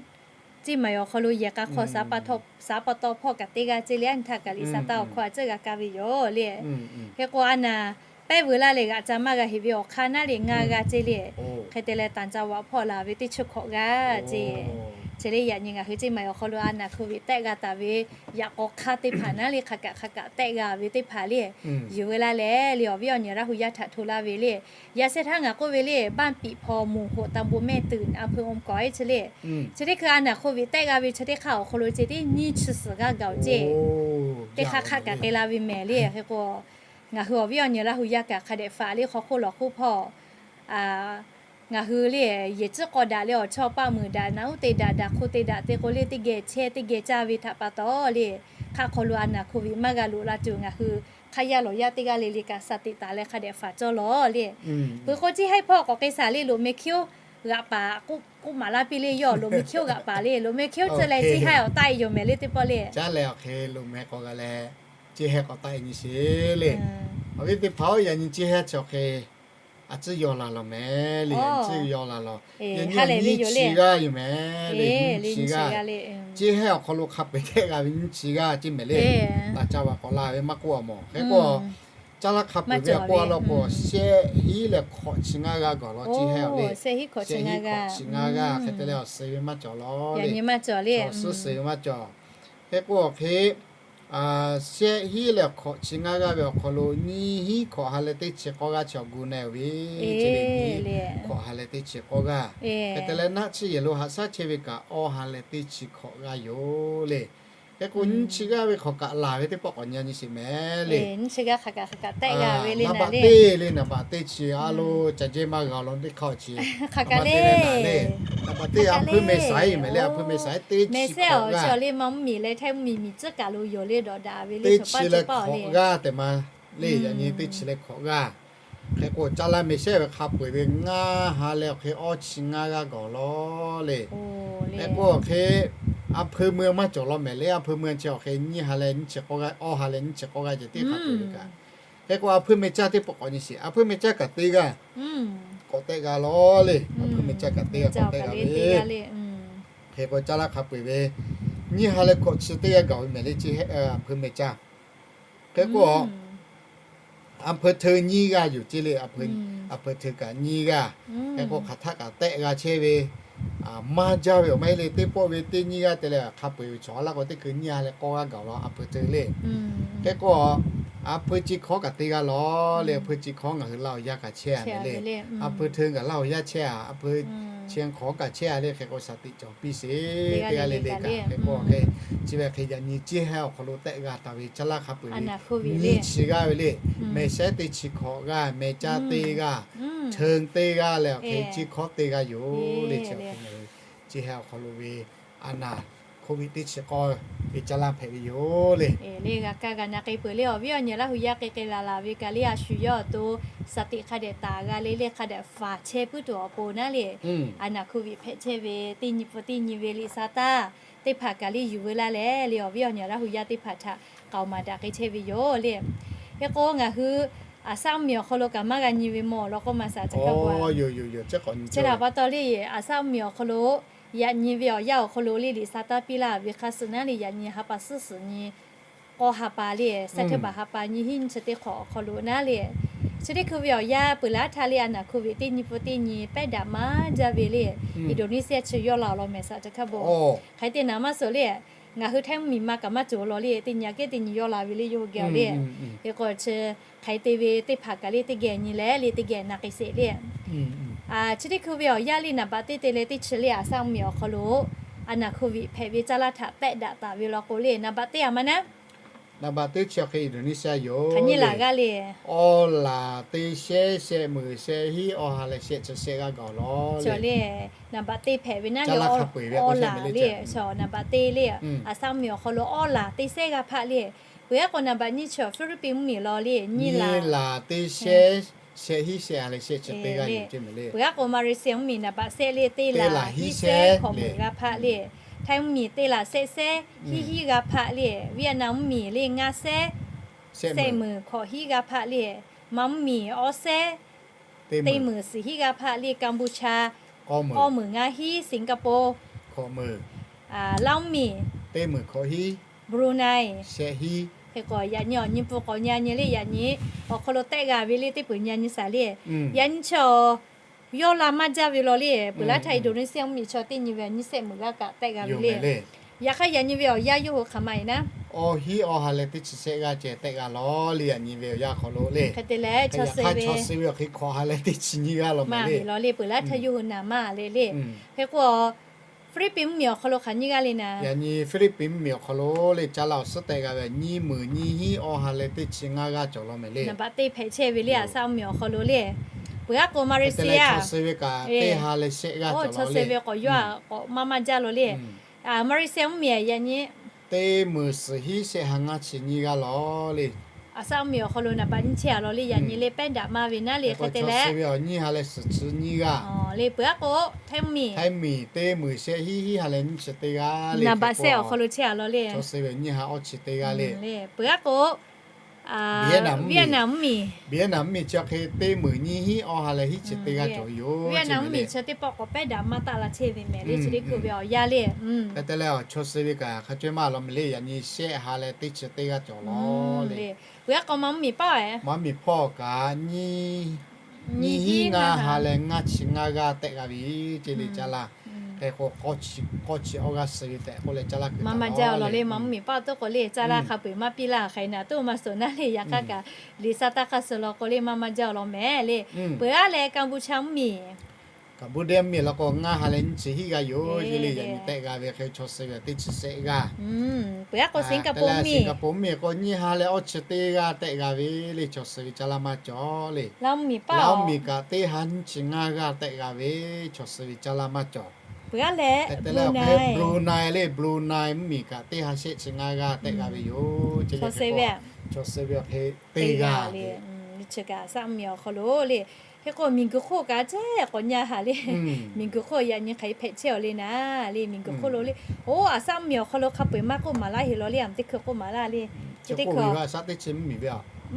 ceˇ mehˍ awˬ hk'aw lo yehˬ k'a hk'aw shaˍ pa taw hpawˇ kaꞈ teˇ g'aˇ ceˇ le a nyi htaˇ kaꞈ liꞈ shaˍ taˇ awˬ hk'aw a ciˉ g'a kaˇ ve yoˬ le. Hk'e k'o a naˍ pehˇ veu laˇ leh g'aꞈ ca maˇ g'a heˍ ve awˬ hk'aˇ naˉ le ngaˇ g'aˇ ceˇ le. Hk'e te leh ต่างจังหวัด hpawˇ laˬ ve teˇ chi hkawꞈ g'aˇ ceˇ. Chi le yaꞈ nyi ngaˬ hui ceˇ mehˍ awˬ hk'aw lo a naˍ hk'oˆ viꞈ tehˆ g'a taˍ ve yaꞈ k'aw hk'aˇ teˇ hpaˍ naˉ le hk'aˬ kaꞈ hk'aˬ kaꞈ tehˆ g'a ve teˇ hpaˍ le yuˬ ve laˇ leh le awˬ viˉ awˬ nyi Laˇ huˍ yaˇ htaꞈ hto laˇ ve le. Yaꞈ shehˍ htaˇ ngaˬ k'oˆ ve le บ้านปิพอ หมู่หก ตำบลแม่ตื่น อำเภออมก๋อย chi le. Chi teˇ hkui a naˍ hk'oˆ viꞈ tehˆ g'a ve chi teˇ hk'aˇ awˬ hk'aw lo ceˇ teˇ nyiˇ chi suhˍ g'aˇ gaˬ-oˬ ceˇ. Teˇ hk'aˇ hk'aˆ kaꞈ te la ve mehˍ le. Hk'e k'o ngaˬ hui awˬ viˉ awˬ nyi Laˇ huˍ yaˇ kaꞈ hk'a dehꞈ faꞈ le hk'aw hk'oˆ lawˬ hk'oˆ hpawˇ ngaˬ hui le yehˬ tcuhˉ k'aw daꞈ le awˬ chawˇ paˆ muiˬ daꞈ naꞈ uˉ te daꞈ daꞈ hk'oˆ te daꞈ te k'o le teˇ geh chehˇ teˇ geh caˇ ve htaꞈ pa taw le, hk'aˆ hk'aw lo a naˍ hk'oˆ viꞈ maˇ g'a loꞈ la tuˬ ngaˬ hui hk'aˇ yaˇ lawˬ yaˇ teˇ g'aˇ le le kaꞈ shaˍ tiꞈ taˍ leh hk'a dehꞈ faꞈ cawˇ lawˬ le. Peuˬ k'o ceˇ haiˉ hpawˇ k'awꞈ k'e shaˍ le loꞈ meh hkiˇ-oˆ g'aꞈ paˍ k'oˆ maˍ laˇ piˇ le. Yawˇ loꞈ meh hkiˇ-oˆ g'aꞈ paˍ le, loꞈ meh hkiˇ-oˆ tcuh leh ceˇ haiˉ awˬ taˆ-e yoˬ mehˍ le teˇ pawˆ le. Caˉ leh awˬ hk'e loꞈ meh k'awꞈ g'a leh ceˇ haiˉ k'awꞈ taˆ-e nyi sheˍ le. Awˬ viˉ teˇ hpaˍ-oˬ, yaꞈ nyi ceˇ haiˉ chi awˬ hk'e a tcuhˉ yaw la lawˬ mehˍ le. Yaꞈ nyi tcuhˉ yaw la lawˬ. Yaꞈ nyi nyiˇ chi g'aˇ yoˬ mehˍ le. Nyiˇ chi g'aˇ ceˇ haiˉ awˬ hk'aw lo hk'a peu-eˬ tehˆ g'a ve nyiˇ chi g'aˇ ceˇ mehˍ le. Taˍ ca vaꞈ k'awꞈ la ve maˇ k'oˆ a mawˬ. Hk'e k'o caˇ laˇ hk'a peu-eˬ ve k'oˆ a law k'o shehˆ hiˉ leh hkawꞈ chi ngaˇ g'aˇ gaˬ lawˬ ceˇ haiˉ le. Shehˆ hiˉ hkawꞈ chi ngaˇ g'aˇ hk'e te leh awˬ suhˍ ve maˇ cawˬ lawˬ le. Awˬ suhˍ suhˍ ve maˇ cawˬ. Hk'e k'o awˬ hk'e shehˆ hiˉ leh hkawꞈ chi ngaˇ g'aˇ ve awˬ hk'aw lo nyiˇ hiˉ hkawꞈ ha leh teˇ chi k'awˇ g'aˇ chi awˬ gu na-e ve ceˇ le. Nyiˇ hkawꞈ ha leh teˇ chi k'awˇ g'aˇ hk'e te leh naˆ tsuhˇ yehˬ lo haꞈ shaˉ chehˇ ve kaꞈ awˇ ha leh teˇ chi hkawꞈ g'aˇ yoˬ le. Hk'e k'o nyiˇ chi g'aˇ ve hk'awꞈ kaꞈ laˬ ve teˇ pawˆ k'awꞈ nyi nyi sheˍ mehˍ le. Naˍ baꞈ teˇ le, naˍ baꞈ teˇ chi a lo ca jehˇ maˇ g'a law teˇ hk'aˇ chi. Naˍ baꞈ teˇ a hpeuˇ meh saiˉ mehˍ le, a hpeuˇ meh saiˉ teˇ chi hkawꞈ g'aˇ, teˇ chi leh hkawꞈ g'aˇ tehꞈ ma le. Yaꞈ nyi teˇ chi leh hkawꞈ g'aˇ Hk'e k'o, caˇ laˇ meh shehˉ ve hk'a peu-eˬ ve ngaˇ ha leh awˬ hk'e awˇ chi ngaˇ g'aˇ gaˬ lawˬ le. Hk'e k'o, awˬ hk'e อำเภอเมือง maˇ cawˬ law mehˍ le. อำเภอเมือง chi awˬ hk'e nyiˇ ha leh nyiˇ chi k'awˇ g'aˇ, awˇ ha leh nyiˇ chi k'awˇ g'aˇ ceh teˇ hk'a peu-eˬ ve kaꞈ. Hk'e k'o, อำเภอเมือง caˇ teˇ pawˆ k'awꞈ nyi sheˍ. อำเภอเมือง caˇ kaꞈ teˇ g'aˇ k'awꞈ tehˆ g'a lawˬ le. อำเภอเมือง caˇ kaꞈ teˇ g'aˇ k'awꞈ tehˆ g'a ve. Hk'e k'o, caˇ laˇ hk'a peu-eˬ ve nyiˇ ha leh hkawꞈ chi teˇ g'aˇ gaˬ ve mehˍ le, อำเภอเมือง caˇ. Hk'e k'o, อำเภอเมือง nyiˇ g'aˇ yoˬ ceˇ le. อำเภอเมือง kaꞈ nyiˇ g'aˇ. Hk'e k'o, hk'aˬ htaˆ kaꞈ tehˆ g'a chehˇ ve maˇ jaˇ ve awˬ maˇ heˆ le. Teˇ pawˆ ve teˇ nyiˇ g'aˇ te leh hk'a peu-eˬ ve chaw laˇ k'o, teˇ hkui nyiˇ ha leh k'awˇ g'aˇ gaˬ law อำเภอเมือง le. Hk'e k'o, อำเภอเมือง chi hkawˇ kaꞈ teˇ g'aˇ law le. อำเภอเมือง chi hkawˇ ngaˬ hui laˇ awˬ yanˇ kaꞈ chehˇ a mehˍ le. อำเภอเมือง kaꞈ laˇ awˬ yanˇ chehˇ a, อำเภอเมือง chi hkawˇ kaꞈ chehˇ a le. Hk'e k'o, shaˍ tiꞈ cawˬ piˇ sheˍ teˇ g'aˇ le le kaꞈ. Hk'e k'o, hk'e chi ve hk'e yaꞈ nyi ceˇ ha awˬ hk'aw lo tehˆ g'a taˍ ve caˇ laˇ hk'a peu-eˬ ve nyiˇ chi g'aˇ ve le. Mehˍ shehˉ teˇ chi hkawꞈ g'aˇ, mehˍ caˇ teˇ g'aˇ, เมือง teˇ g'aˇ leh awˬ hk'e chi hkawˇ teˇ g'aˇ yoˬ le. Chi hk'e ceˇ ha awˬ hk'aw lo ve a naˍ โควิด teˇ chi k'awˇ ve caˇ laˇ hpehꞈ ve yoˬ le. Le g'a kaˇ g'a na k'ai peuˬ le. Awˬ viˉ awˬ nyi Laˇ hu yaˇ k'ai k'ai laˬ laˬ ve kaꞈ le, a shu yawˇ awˬ to shaˍ tiꞈ hk'a dehꞈ taˍ g'a le le, hk'a dehꞈ faˍ chehˇ puiˉ tuˬ awˬ pon naˉ le, a naˍ โควิด hpehꞈ chehˇ ve teˇ nyi pfuhˇ teˇ nyi ve liꞈ sa taˇ teˇ hpaˍ kaꞈ le yuˬ veu laˇ leh le, awˬ viˉ awˬ nyi Laˇ hu yaˇ teˇ hpaˍ htaꞈ k'aoˍ maˍ daꞈ k'ai chehˇ ve yoˬ le. Hk'e k'o, ngaˬ hui Aˍsaˆ mvuhˇmiˬ awˬ hk'aw lo kaꞈ maˇ g'a nyi ve mawˬ law k'oˆ ma shaˍ chi hk'a pa. Chi htaꞈ pa taw le, Aˍsaˆ mvuhˇmiˬ awˬ hk'aw lo yaꞈ nyi ve awˬ yanˇ awˬ hk'aw lo le liꞈ sa taˇ piˇ laˇ ve hk'a suh naˉ le, yaꞈ nyi ha pa suhˉ suhˍ nyi k'awˇ ha pa le, September ha pa nyiˇ hinˉ nyiˇ chi teˇ hk'awꞈ awˬ hk'aw lo naˉ le, chi teˇ hkui ve awˬ yanˇ peuˬ laˇ htaˇ le, a naˍ โควิด teˇ nyi pfuhˇ teˇ nyi pehˉ daꞈ maˇ jaˇ ve le, Indonesia chi yawˇ la awˬ lawn mehˍ shaˍ chi hk'a pa. Hk'e te naˍ maˇ suhˍ le, ngaˬ hui Htaiˇ mvuhˇmiˬ ma kaꞈ maˇ cawˬ law le, teˇ nyi aꞈ kehˉ teˇ nyi yawˇ la ve le yawˇ hui geh le. Hk'e k'o chi hk'e te ve teˇ hpaˍ kaꞈ le teˇ geh nyi leh le teˇ geh na k'ai sheˍ le. Chi teˇ hkui ve awˬ yanˇ le naˍ baꞈ teˇ te leh teˇ chi le Aˍsaˆ mvuhˇmiˬ awˬ hk'aw lo a naˍ โควิด hpehꞈ ve caˇ laˇ htaꞈ tehˆ daꞈ taˍ ve law k'o le, naˍ baꞈ teˇ a ma naˉ. Naˍ baꞈ teˇ chi awˬ hk'e Indonesia yoˬ. Hk'aˬ nyi laˬ g'aˇ le. Awˇ laˬ teˇ shehˉ shehˆ meunˍ shehˆ hinˉ awˇ ha leh shehˆ chi shehˆ g'aˇ gaˬ law le. Naˍ baꞈ teˇ hpehꞈ ve naˉ le, awˇ laˬ le, naˍ baꞈ teˇ le, Aˍsaˆ mvuhˇmiˬ awˬ hk'aw lo awˇ laˬ teˇ shehˉ g'aˇ hpaˆ le. Peuˬ aˉ k'o naˍ baꞈ nyiˇ chi Hpiˇliˇpiˆ mvuhˇmiˬ law le, nyiˇ laˬ teˇ shehˉ shehˆ hinˉ shehˆ ha leh shehˆ chi teˇ g'aˇ le. Peuˬ aˉ k'o Malaysia mvuhˇmiˬ naˍ baꞈ shehˆ le, teˇ laˬ hiˉ shehˉ hkawꞈ meunˍ g'aˇ hpaˆ le. Htaiˇ mvuhˇmiˬ teˇ laˬ shehˆ shehˉ hinˉ hinˉ g'aˇ hpaˆ le. Vietnam mvuhˇmiˬ le ngaˇ shehˉ shehˆ meunˍ hkawꞈ hinˉ g'aˇ hpaˆ le. Maˇ mvuhˇmiˬ awˇ shehˉ teˇ meunˍ suhˍ hinˉ g'aˇ hpaˆ le. Kampuchea awˇ meunˍ ngaˇ hinˉ. Singapore, Laˇ mvuhˇmiˬ teˇ meunˍ hkawꞈ hinˉ. Brunei shehˆ hinˉ. Hk'e k'o yaꞈ nyi awˬ nyi pfuhˇ k'awꞈ nyi a nyi le, yaꞈ nyi awˬ hk'aw lo tehˆ g'a ve le teˇ peuˬ nyi a nyi shaˍ le. Yaꞈ nyi chi awˬ yawˇ la maˇ jaˇ ve law le. Peuˬ laˇ htaˇ Indonesia mvuhˇmiˬ chaw teˇ nyi ve nyiˇ shehˆ meunˍ g'aˇ kaꞈ tehˆ g'a ve le. Yaꞈ hk'aˇ yaꞈ nyi ve awˬ yanˇ yawˇ hui hk'aˬ ma e naˉ, awˇ hinˉ awˇ ha leh teˇ chi shehˆ g'aˇ ceh tehˆ g'a law le. Yaꞈ nyi ve awˬ yanˇ hk'aw lo le, hk'e te leh chaw suh ve awˬ hk'e hk'awꞈ ha leh teˇ chi nyiˇ g'aˇ law ma le. Law le, peuˬ laˇ htaˇ yawˇ hui naˍ maˇ le le. Hk'e k'o Hpiˇliˇpiˆ mvuhˇmiˬ awˬ hk'aw lo hk'aˬ nyi g'aˇ le naˉ, yaꞈ nyi Hpiˇliˇpiˆ mvuhˇmiˬ awˬ hk'aw lo le caˇ laˇ awˬ suhˉ tehˆ g'a ve nyiˇ meunˍ nyiˇ hinˉ awˇ ha leh teˇ chi ngaˇ g'aˇ cawˬ law mehˍ le. Naˍ baꞈ teˇ hpehꞈ chehˇ ve le Aˍsaˆ mvuhˇmiˬ awˬ hk'aw lo le. Peuˬ aˉ k'o Malaysia chaw suh ve kaꞈ teˇ ha leh shehˆ g'aˇ cawˬ law le. Chaw suh ve k'awꞈ yawˇ a k'awꞈ maˇ maˇ jaˇ law le. Malaysia mvuhˇmiˬ yaꞈ nyi teˇ meunˍ suhˍ hinˉ shehˆ ha ngaˇ chi nyiˇ g'aˇ law le. Aˍsaˆ mvuhˇmiˬ awˬ hk'aw lo naˍ baꞈ nyiˇ chehˇ a law le. Yaꞈ nyi le pehˉ daꞈ maˇ ve naˉ le. Hk'e te leh nyiˇ ha leh suhˍ chi nyiˇ g'aˇ le. Peuˬ aˉ k'o Htaiˇ mvuhˇmiˬ, Htaiˇ mvuhˇmiˬ teˇ meunˍ shehˆ hinˉ hinˉ ha leh nyiˇ chi teˇ g'aˇ le. Naˍ baꞈ shehˆ awˬ hk'aw lo chehˇ a law le. Chaw suh ve nyiˇ ha awˇ chi teˇ g'aˇ le. Peuˬ aˉ k'o Vietnam mvuhˇmiˬ, Vietnam mvuhˇmiˬ chi awˬ hk'e teˇ meunˍ nyiˇ hinˉ awˇ ha leh hinˉ chi teˇ g'aˇ cawˬ ve yoˬ. Vietnam mvuhˇmiˬ chi teˇ pawˆ k'awꞈ pehˉ daꞈ maˇ taˆ la chehˇ ve mehˍ le. Chi teˇ hkui ve awˬ yanˇ le. Hk'e te leh chaw suh ve kaꞈ hk'a caweh maˇ law mehˍ le. Yaꞈ nyi shehˆ ha leh teˇ chi teˇ g'aˇ cawˬ law le. Peuˬ aˉ k'o Maˇ mvuhˇmiˬ paˇ, Maˇ mvuhˇmiˬ hpawˇ kaꞈ nyiˇ hinˉ ngaˇ ha leh ngaˇ chi ngaˇ g'aˇ tehˆ g'a ve ceˇ le caˇ laˇ. Hk'e k'o k'awˇ chi awˇ g'aˇ suh ve tehꞈ k'oˆ leh caˇ laˇ kuiˬ maˇ maˇ jaˇ law le. Maˇ mvuhˇmiˬ paˇ awˬ to k'o le caˇ laˇ hk'a peu-eˬ maˇ piˇ laˇ. Hk'aˬ hk'e naˍ toˆ maˇ suhˍ naˉ le. Yaꞈ hk'aˇ kaꞈ liꞈ sa taˇ hk'aˇ suh law k'o le maˇ maˇ jaˇ law mehˍ le. Peuˬ aˉ leh Kampuchea mvuhˇmiˬ, Kampuchea mvuhˇmiˬ law k'o ngaˇ ha leh nyiˇ chi hiˉ g'aˇ yoˬ ceˇ le. Yaꞈ nyi tehˆ g'a ve hk'e chaw suh ve teˇ chi shehˆ g'aˇ. Peuˬ aˉ k'o Singapore mvuhˇmiˬ k'o nyiˇ ha leh awˇ chi teˇ g'aˇ tehˆ g'a ve le. Chaw suh ve caˇ laˇ maˇ cawˬ le. Laˇ mvuhˇmiˬ kaꞈ teˇ ha nyiˇ chi ngaˇ g'aˇ tehˆ g'a ve chaw suh ve caˇ laˇ maˇ cawˬ. Peuˬ aˉ leh Brunei le, Brunei mvuhˇmiˬ kaꞈ teˇ ha shehˆ chi ngaˇ g'aˇ tehˆ g'a ve yoˬ ceˇ le. Chaw suh ve awˬ hk'e teˇ g'aˇ le. chi kaꞈ aˬ saˉ mvuhˇmiˬ awˬ hk'aw lo le. Hk'e k'o miˬguiˬ hk'oˆ kaꞈ ceh k'awꞈ nyi haˍ le. Miˬguiˬ hk'oˆ yaꞈ nyi hk'aˬ hk'e hpehꞈ chehˇ aˬ le naˍ le, miˬguiˬ hk'oˆ lo le. Oˇ aˬ saˉ mvuhˇmiˬ awˬ hk'aw lo hk'a peu-eˬ maˇ k'oˆ maˍ laˇ heˆ law le, aˬ teˇ hkui k'oˆ maˍ laˇ le. Chi teˇ hkui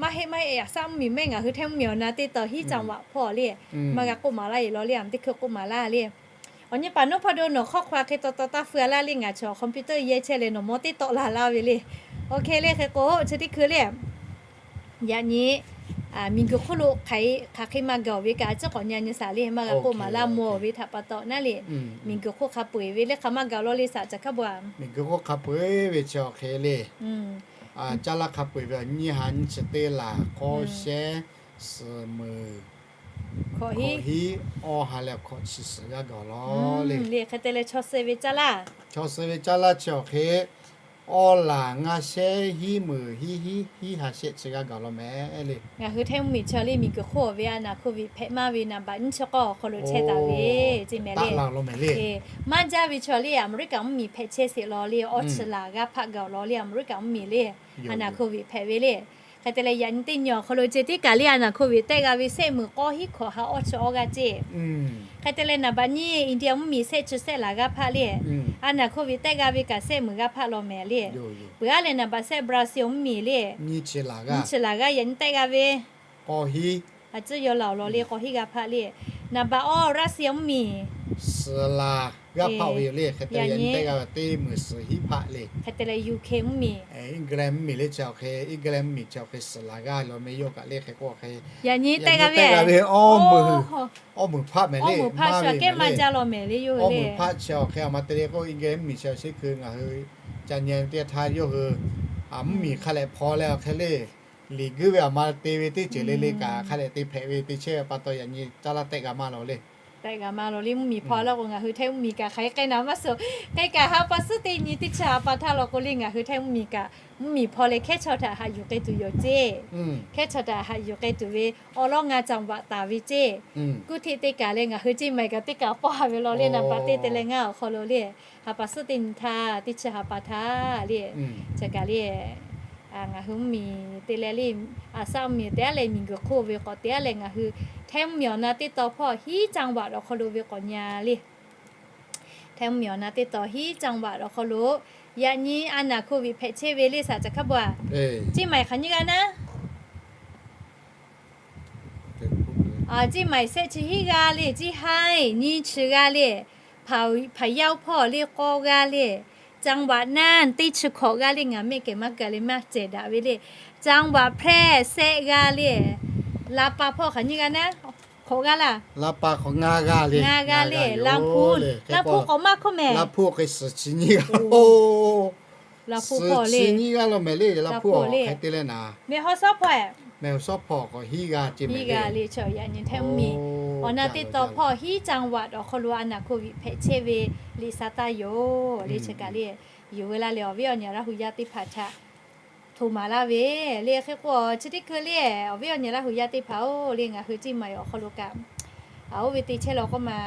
maˇ heˆ maˇ heˆ, aˬ saˉ mvuhˇmiˬ mehˆ ngaˬ hui hteˇ mvuhˇmiˬ awˬ na teˇ taw hiˉ caˇ vaꞈ hpawˇ le, maˇ g'a k'oˆ maˍ laˇ heˆ law le, aˬ teˇ hkui k'oˆ maˍ laˇ le. Awˬ nyi paˍ nawˉ hpawˇ do nawˬ hk'awˇ hk'aw hk'e taw taw taˇ feu laˇ le, ngaˬ chaw computer yehˇ chehˇ leh nawˬ mawˇ teˇ tawˆ la laˇ ve le. Oˇ hk'e le hk'e k'o chi teˇ hkui le, yaꞈ nyi miˬguiˬ hk'oˆ lo hk'aˬ hk'e maˇ gaˬ ve kaꞈ a ciˉ k'awꞈ nyi nyi saˍ le, maˇ g'a k'oˆ maˍ laˇ mawˬ ve htaꞈ pa taw naˉ le. Miˬguiˬ hk'oˆ hk'a peu-eˬ ve le hk'aˬ maˇ gaˬ law le saˍ caˬ hkaˉ bvuhꞈ. Miˬguiˬ hk'oˆ hk'a peu-eˬ ve chi awˬ hk'e le, caˇ laˇ hk'a peu-eˬ ve awˬ nyiˇ ha nyiˇ chi teˇ laˬ k'awˇ shehˉ suhˍ meuˍ hkawꞈ hiˉ awˇ ha leh hkawꞈ chi suhˍ g'a gaˬ law le. Hk'e te leh chaw suh ve caˇ laˇ, chaw suh ve caˇ laˇ chi awˬ hk'e awˇ laˬ ngaˇ shehˉ hiˉ meuˍ hiˉ hiˉ hiˉ ha shehˆ chi g'a gaˬ law mehˍ le. Ngaˬ hui hteˇ mvuhˇmiˬ chaw le miˬguiˬ hk'oˆ ve a naˍ hkoˇ viꞈ hpehꞈ maˇ ve naˍ baꞈ nyiˇ chi k'awˇ awˬ hk'aw lo chehˇ taˍ ve, maˇ jaˇ ve chaw le a Meˍriˆkaꞈ mvuhˇmiˬ hpehꞈ chehˇ sheˍ law le, awˇ chi laˬ g'aˇ hpaˆ gaˬ law le, a Meˍriˆkaꞈ mvuhˇmiˬ le a naˍ hkoˇ viꞈ hpehꞈ ve le. Hk'e te leh yaꞈ nyi teˇ nyi awˬ hk'aw lo ceh tiˉ kaꞈ le a naˍ hkoˇ viꞈ tehˆ g'a ve sehˆ meuˍ k'awˇ hiˉ hkawꞈ ha awˇ chi awˇ g'aˇ ceˇ. Hk'e te leh naˍ baꞈ nyiˇ India mvuhˇmiˬ sehˆ chi sehˆ laˬ g'aˇ hpaˆ le. A naˍ hkoˇ viꞈ tehˆ g'a ve kaꞈ sehˆ meuˍ g'aˇ hpaˆ law mehˍ le. Peuˬ aˉ leh naˍ baꞈ sehˆ Brazil mvuhˇmiˬ le, nyiˇ chi laˬ g'aˇ yaꞈ nyi tehˆ g'a ve k'awˇ hiˉ, a ciˉ yaw laˬ awˬ lawn le k'awˇ hiˉ g'aˇ hpaˆ le. Naˍ baꞈ awˇ Russia mvuhˇmiˬ suhˍ laˬ g'aˇ hpaˆ ve yoˬ le. Hk'e te leh yaꞈ nyi tehˆ g'a ve teˇ meuˍ suhˍ hiˉ hpaˆ le. Hk'e te leh Ukraine mvuhˇmiˬ, England mvuhˇmiˬ le chi awˬ hk'e, England mvuhˇmiˬ chi awˬ hk'e suhˍ laˬ g'aˇ law meh yawˇ kaꞈ le. Hk'e k'o hk'e yaꞈ nyi tehˆ g'a ve awˇ meuˍ hpaˆ mehˍ le, maˇ ve mehˍ le, awˇ meuˍ hpaˆ chi awˬ hk'e a ma te le k'o England mvuhˇmiˬ chi awˬ sheˉ hkui ngaˬ hui ca nyi teˇ htaˇ yawˇ hui mvuhˇmiˬ hk'a lehꞈ hpaw leh awˬ hk'e le, liꞈ guiˇ ve a ma te ve teˇ ceuˬ le le kaꞈ hk'a lehꞈ te hpehꞈ ve te chehˇ ve pa taw yaꞈ nyi caˇ laˇ tehˆ g'a maˇ law le. Tehˆ g'a maˇ law le mvuhˇmiˬ hpaw law k'o ngaˬ hui hteˇ mvuhˇmiˬ kaꞈ hk'aˬ hk'e k'ai naˍ maˇ suhˍ. K'ai kaꞈ ha pa suhˉ teˇ nyi teˇ chi ha pa htaˇ law k'o le ngaˬ hui hteˇ mvuhˇmiˬ kaꞈ mvuhˇmiˬ hpaw leh hkehˉ chaw htaꞈ haꞈ yuˬ k'ai tuˬ yoˬ ceˇ. Hkehˉ chaw htaꞈ haꞈ yuˬ k'ai tuˬ ve awˬ lawn ngaˬ caˇ vaꞈ taˍ ve ceˇ. Kuˇ hteˆ teˇ kaˬ leh ngaˬ hui ceˇ maˬ kaꞈ teˇ kaˬ pawˇ ha ve law le naˍ baꞈ teˇ te leh ngaˇ awˬ hk'aw lo le ha pa suhˉ teˇ nyi htaˇ teˇ chi ha pa htaˇ le, chi kaꞈ le ngaˬ hui mvuhˇmiˬ te leh le, aˬ saˉ mvuhˇmiˬ te aˉ leh miˬguiˬ hk'oˆ ve k'awꞈ te aˉ leh ngaˬ hui hteˇ mvuhˇmiˬ awˬ na teˇ taw hpawˇ hiˉ caˇ vaꞈ awˬ hk'aw lo ve k'awꞈ nyi le. Hteˇ mvuhˇmiˬ awˬ na teˇ taw hiˉ caˇ vaꞈ awˬ hk'aw lo yaꞈ nyi a naˍ hkoˇ viꞈ hpehꞈ chehˇ ve le saˍ caˬ hkaˉ bvuhꞈ. Ceˇ maˬ hk'aˬ nyiˇ g'aˇ naˉ, ceˇ maˬ sehˆ chi hiˉ g'aˇ le, ceˇ haiˇ nyiˇ chi g'aˇ le, hpaˍ yaˇ hpawˇ le k'awˇ g'aˇ le, caˇ vaꞈ naˇ teˇ chi hkawꞈ g'aˇ le ngaˬ mehˆ kehˬ maˇ gaˬ le maˇ cehˬ daꞈ ve le, caˇ vaꞈ hpehˇ sehˆ g'aˇ le, la pa hpawˇ hk'aˬ nyiˇ g'aˇ naˉ, hkawꞈ g'aˇ laˇ, ngaˇ g'aˇ le, la hpu, la hpu k'awꞈ maˇ hkawˇ mehˍ, la hpu hk'e suhˍ chi nyiˇ g'aˇ, la hpu suhˍ chi nyiˇ g'aˇ law mehˍ le, la hpu hk'e te leh naˍ, mehˍ haw sawˉ hpawˇ, mehˍ haw sawˉ hpawˇ k'awꞈ hiˉ g'aˇ ceˇ mehˍ le. Chaw yaꞈ nyi hteˇ mvuhˇmiˬ awˬ na teˇ taw hpawˇ hiˉ caˇ vaꞈ awˬ hk'aw lo a naˍ hkoˇ viꞈ hpehꞈ chehˇ ve liꞈ sa taˇ yoˬ le. Chi kaꞈ le yuˬ veu laˇ leh awˬ viˉ awˬ nyi Laˇ hu yaˇ teˇ hpaˍ htaꞈ hto maˍ laˇ ve le. Hk'e k'o chi teˇ hkui le awˬ viˉ awˬ nyi Laˇ hu yaˇ teˇ hpaˍ-oˬ le, ngaˬ hui ceˇ maˬ awˬ hk'aw lo kaꞈ a oˇ ve te chehˇ law k'oˆ ma,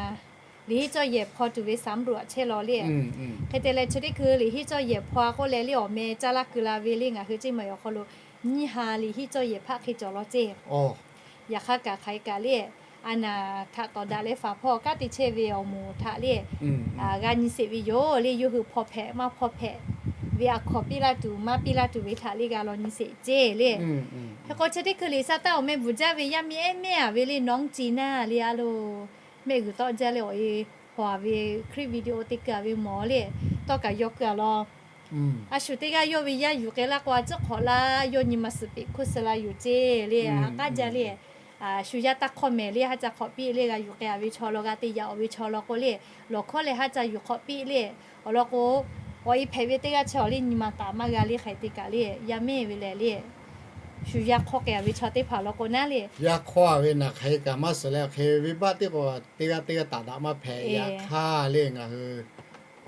liꞈ hiˉ cawˇ yehˬ hpaw tuˬ ve saˍ mvuhˇ aꞈ chehˇ law le. Hk'e te leh chi teˇ hkui liꞈ hiˉ cawˇ yehˬ hpaw k'oˆ leh le awˬ meh caˇ laˇ keu la ve le ngaˬ hui ceˇ maˬ awˬ hk'aw lo nyiˇ ha liꞈ hiˉ cawˇ yehˬ hpaˆ hk'e cawˬ law ceˇ. Yaꞈ hk'aˇ kaꞈ hk'aˬ hk'e kaꞈ le a naˍ htaꞈ tawˍ daꞈ leh faˍ hpawˇ kanˉ te chehˇ ve awˬ moˍ htaꞈ le g'a nyi sheˍ ve yoˬ le. Yawˇ hui hpaw hpehꞈ maˇ hpaw hpehꞈ ve a hkawnˍ piˇ laˇ tuˬ maˇ piˇ laˇ tuˬ ve htaꞈ le g'a law nyi sheˍ ceˇ le. Hk'e k'o chi teˇ hkui liꞈ sa taˇ awˬ meh bvuhˬ jaˇ ve yaˇ miˇ ehˉ mehˉ a ve le nawˉ ci naˇ le a lo, mehˆ g'uiˬ tawˆ jaˇ leh awˬ e hpaw a ve clip video te keu a ve mawˬ le, tawˇ kaꞈ yaw keu a law. A shu teˇ g'aˇ yawˇ ve yaˇ yuˬ k'ai laˇ k'o a ciˉ hk'awꞈ laˇ yawˇ nyi ma suhˍ peꞈ hkuˇ suh la yoˬ ceˇ le. A k'aˉ jaˇ le shu yaˇ taˇ hkawˇ mehˍ le, haˉ ca hk'awꞈ piˇ le g'a yuˬ k'ai a ve chaw law g'a te yaꞈ awˬ ve chaw law k'o le, lawˬ hkawˉ leh haˉ ca yuˬ hk'awꞈ piˇ le. Awˬ lawn k'o, awˬ e hpehꞈ ve teˇ g'aˇ chi awˬ le nyi ma taˍ maˇ g'a le hk'aˬ hk'e te kaꞈ le yaˇ mehˉ ve lehˬ le, shu yaˇ hk'awˇ k'ai a ve chaw teˇ hpaˍ law k'o naˉ le, yaˇ hk'awˇ a ve naˬ hk'aˬ hk'e kaꞈ maˇ suhˍ leh hk'e venˇbaˆ teˇ k'o teˇ g'aˇ teˇ g'aˇ taˍ daꞈ maˇ hpehꞈ. Yaꞈ hk'aˇ le ngaˬ hui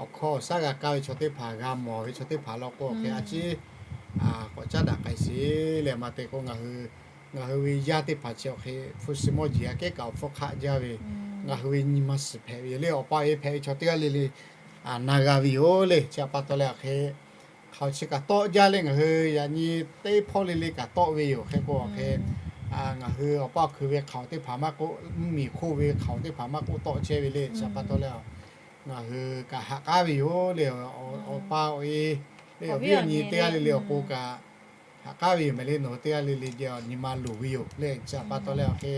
awˬ hkawˇ awˬ shaˉ g'a kaˇ ve chaw teˇ hpaˍ g'a mawˬ ve chaw teˇ hpaˍ law k'o awˬ hk'e a ciˉ k'awꞈ caˉ daꞈ k'ai sheˍ leh ma te k'o ngaˬ hui, ngaˬ hui ve yaˇ teˇ hpaˍ chi awˬ hk'e hpu shi mawˇ jeˬ aꞈ kehˉ kaꞈ awˬ hpfuhˇ hk'aˆ jaˇ ve, ngaˬ hui ve nyi ma suhˍ hpehꞈ ve yoˬ le. Awˬ pa awˬ e hpehꞈ ve chaw teˇ g'aˇ le le na g'a ve yoˬ le. Chi htaꞈ pa taw leh awˬ hk'e hk'aˬ chi kaꞈ tawˆ jaˇ leh ngaˬ hui yaꞈ nyi teˇ hpawˇ le le kaꞈ tawˆ ve yoˬ. Hk'e k'o awˬ hk'e ngaˬ hui awˬ paˇ awˬ hkui ve hkaoˍ teˇ hpaˍ maˇ k'oˆ, mvuhˇmiˬ hk'oˆ ve hkaoˍ teˇ hpaˍ maˇ k'oˆ tawˆ chehˇ ve le. Chi pa taw leh, ngaˬ hui kaꞈ haꞈ k'aˉ ve yoˬ le. Awˬ pa awˬ e le, awˬ viˉ awˬ nyi teˇ g'aˇ le le awˬ pon kaꞈ haꞈ k'aˉ ve yoˬ mehˍ le. Nawˬ hui teˇ g'aˇ le le geh awˬ nyi ma loˍ ve yoˬ le. Chi pa taw leh awˬ hk'e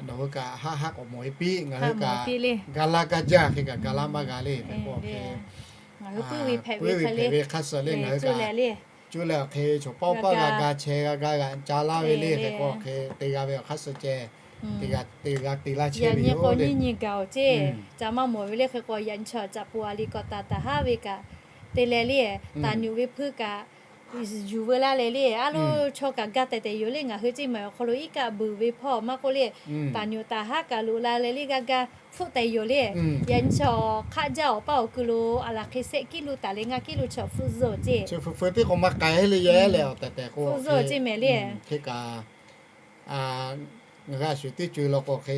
nawˬ hui kaꞈ haˆ haˆ k'awꞈ mawˬ e piˇ, ngaˬ hui kaꞈ ga laˇ gaˇ jaˇ, hk'e kaꞈ ga laˇ maˇ g'a le. Hk'e k'o hk'e puiˉ ve hpehꞈ ve hk'a suh le, ngaˬ hui kaꞈ cuˇ leh awˬ hk'e chaw paˇ paˇ g'a ga chehˇ g'a ga g'aꞈ ca laˇ ve le. Hk'e k'o hk'e te g'a ve awˬ hk'aˇ suh ceh te g'a te laˇ chehˇ ve yoˬ le. Nyi gaˬ awˬ ceˇ ca maˇ mawˬ ve le. Hk'e k'o yaꞈ nyi chaw caꞈ pu a liꞈ kawꞈ taˍ taˍ haˉ ve kaꞈ te leh le, taˍ nyoꞈ ve hpuiˇ kaꞈ yuˬ veu laˇ leh le, a loˇ chaw kaꞈ ga tehˬ tehˬ yoˬ le. Ngaˬ hui ceˇ maˬ awˬ hk'aw lo iˉ kaˆ beuˬ ve hpawˇ maˇ k'oˆ le, taˍ nyoꞈ taˍ haˉ kaꞈ loꞈ la leh le g'a ga hpfuhˆ tehˬ yoˬ le. Yaꞈ nyi chaw hk'aˆ jaˇ awˬ paˇ awˬ kui lo a laˬ hk'e shehˆ kiˉ lo taˍ leh ngaˇ kiˉ lo chaw hpfuhˆ zuhˆ ceˇ. Hpfuhˆ zuhˆ ceˇ mehˍ le. Hk'e kaꞈ ngaˬ g'a shuˍ teˇ co e law k'o hk'e,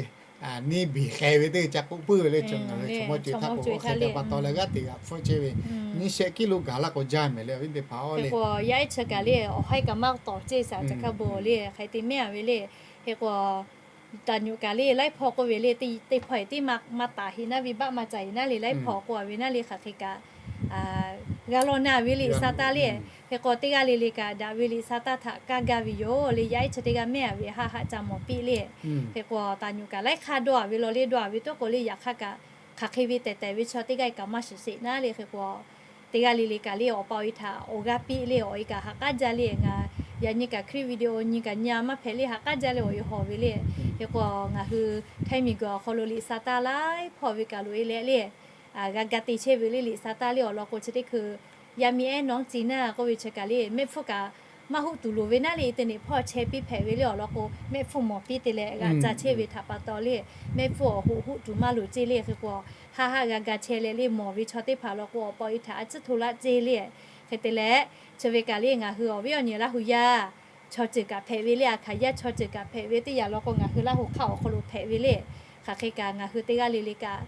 neˇ biˬ k'ai ve teˇ ca k'oˆ puiˉ ve le. Chaw mawˇ co e htaˇ k'o hk'e te pa taw leh g'aˇ teꞈ g'aꞈ hpfuhˆ chehˇ ve, nyiˇ shehˆ kiˉ lo gaˬ laˇ k'o jaˇ mehˍ le. Awˬ viˉ teˇ hpaˍ-oˬ le, yaˇ ehˉ chi kaꞈ le awˬ haiˉ kaꞈ maˇ tawˍ ceˇ shaˍ ca hkaˇ bon le. Hk'e te mehˉ a ve le. Hk'e k'o taˍ nyoꞈ kaꞈ le laiˉ hpawˇ k'oˆ ve le, teˇ hpawˇ eˬ teˇ maˇ taˍ heꞈ naˇ ve baˆ maˇ ca heꞈ naˇ le, laiˉ hpawˇ k'oˆ a ve naˇ le. Hk'aˬ hk'e kaꞈ g'a law na ve liꞈ sa taˇ le. Hk'e k'o teˇ g'aˇ le le kaꞈ daꞈ ve liꞈ sa taˇ htaꞈ kaˇ gaˇ ve yoˬ le. Yaˇ ehˉ chi teˇ g'aˇ mehˉ a ve haˆ haˆ ca mawˬ piˇ le. Hk'e k'o taˍ nyoꞈ kaꞈ laiˉ hk'aˇ dawˇ a ve law le, dawˇ a ve toˆ k'o le yaꞈ hk'aˇ kaꞈ hk'aˬ hk'e ve tehˬ tehˬ ve chaw teˇ g'aˇ kaꞈ maˇ shiˍ sheˍ naˇ le. Hk'e k'o teˇ g'aˇ le le kaꞈ le awˬ pa awˬ e htaꞈ awˬ g'aˇ piˇ le, awˬ e kaꞈ ha k'aˉ jaˇ le. Ngaˬ yaꞈ nyi kaꞈ hkriꞈ video nyi kaꞈ nyi a maˇ hpehꞈ le, ha k'aˉ jaˇ le awˬ e hawˬ ve le. Hk'e k'o ngaˬ hui htaiˇ miˬguiˬ awˬ hk'aw lo liꞈ sa taˇ laiˉ hpawˇ ve kaꞈ loꞈ e leh le g'a ga te chehˇ ve le. Liꞈ sa taˇ le awˬ lawn k'o chi teˇ hkui yaˇ miˇ ehˉ nawˉ ci naˇ k'oˆ ve chi kaꞈ le mehˆ hpfuhˇ kaꞈ maˇ huˆ tuˬ loˍ ve naˇ le, internet hpawˇ chehˇ piˇ hpehꞈ ve le. Awˬ lawn k'o mehˆ hpfuhˇ mawˬ piˇ te leh g'aꞈ ca chehˇ ve htaꞈ pa taw le, mehˆ hpfuhˇ awˬ hoꞈ huˆ tuˬ maˇ loˍ ceˇ le. Hk'e k'o haˆ haˆ g'a ga chehˇ leh le mawˬ ve chaw teˇ hpaˍ law k'o awˬ pa awˬ e htaꞈ a ciˉ hto laˇ ceˇ le. Hk'e te leh chi ve kaꞈ le ngaˬ hui awˬ viˉ awˬ nyi Laˇ hu yaˇ chaw ceuˬ kaꞈ hpehꞈ ve le. A hkaˍ yaˇ chaw ceuˬ kaꞈ hpehꞈ ve teˇ yanˇ law k'o ngaˬ hui Laˇ hu hk'aˆ awˬ hk'aw lo hpehꞈ ve le. Hk'aˬ hk'e kaꞈ ngaˬ hui teˇ g'aˇ le le kaꞈ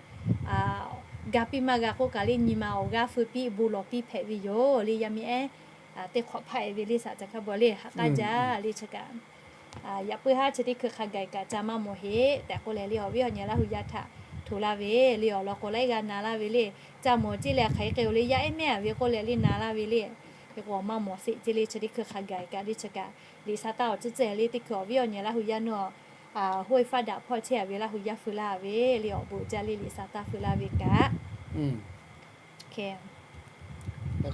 ga piˇ maˇ g'a k'oˆ kaꞈ le nyi ma awˬ g'aˇ feu piˇ bon lawˬ piˇ hpehꞈ ve yoˬ le. Yaˇ miˇ ehˉ teˇ hk'awꞈ hpaˆ e ve le shaˍ ca hkaˇ bon le ha k'aˉ jaˇ le chi kaꞈ yaꞈ puiˉ haˉ chi teˇ hkui hk'a gaˬ kaꞈ ca maˇ mawˬ heˆ tehꞈ k'oˆ leh le awˬ viˉ awˬ nyi Laˇ hu yaˇ htaꞈ hto laˇ ve le. Awˬ lawn k'o laiˉ g'aˇ na laˇ ve le. Ca mawˬ ceˇ leh hk'aˬ hk'e k'o le yaˇ ehˉ mehˉ a ve k'oˆ leh le na laˇ ve le. Hk'e k'o maˇ mawˬ sheˍ ceˇ le chi teˇ hkui hk'a gaˬ kaꞈ le chi kaꞈ liꞈ sa taˇ awˬ ciˉ cehˇ le teˇ hkui awˬ viˉ awˬ nyi Laˇ hu yaˇ nawˇ hoˆ e faˉ daꞈ hpawˇ chehˇ a ve Laˇ hu yaˇ feu laˇ ve le awˬ bon jaˇ le liꞈ sa taˇ feu laˇ ve kaꞈ. Hk'e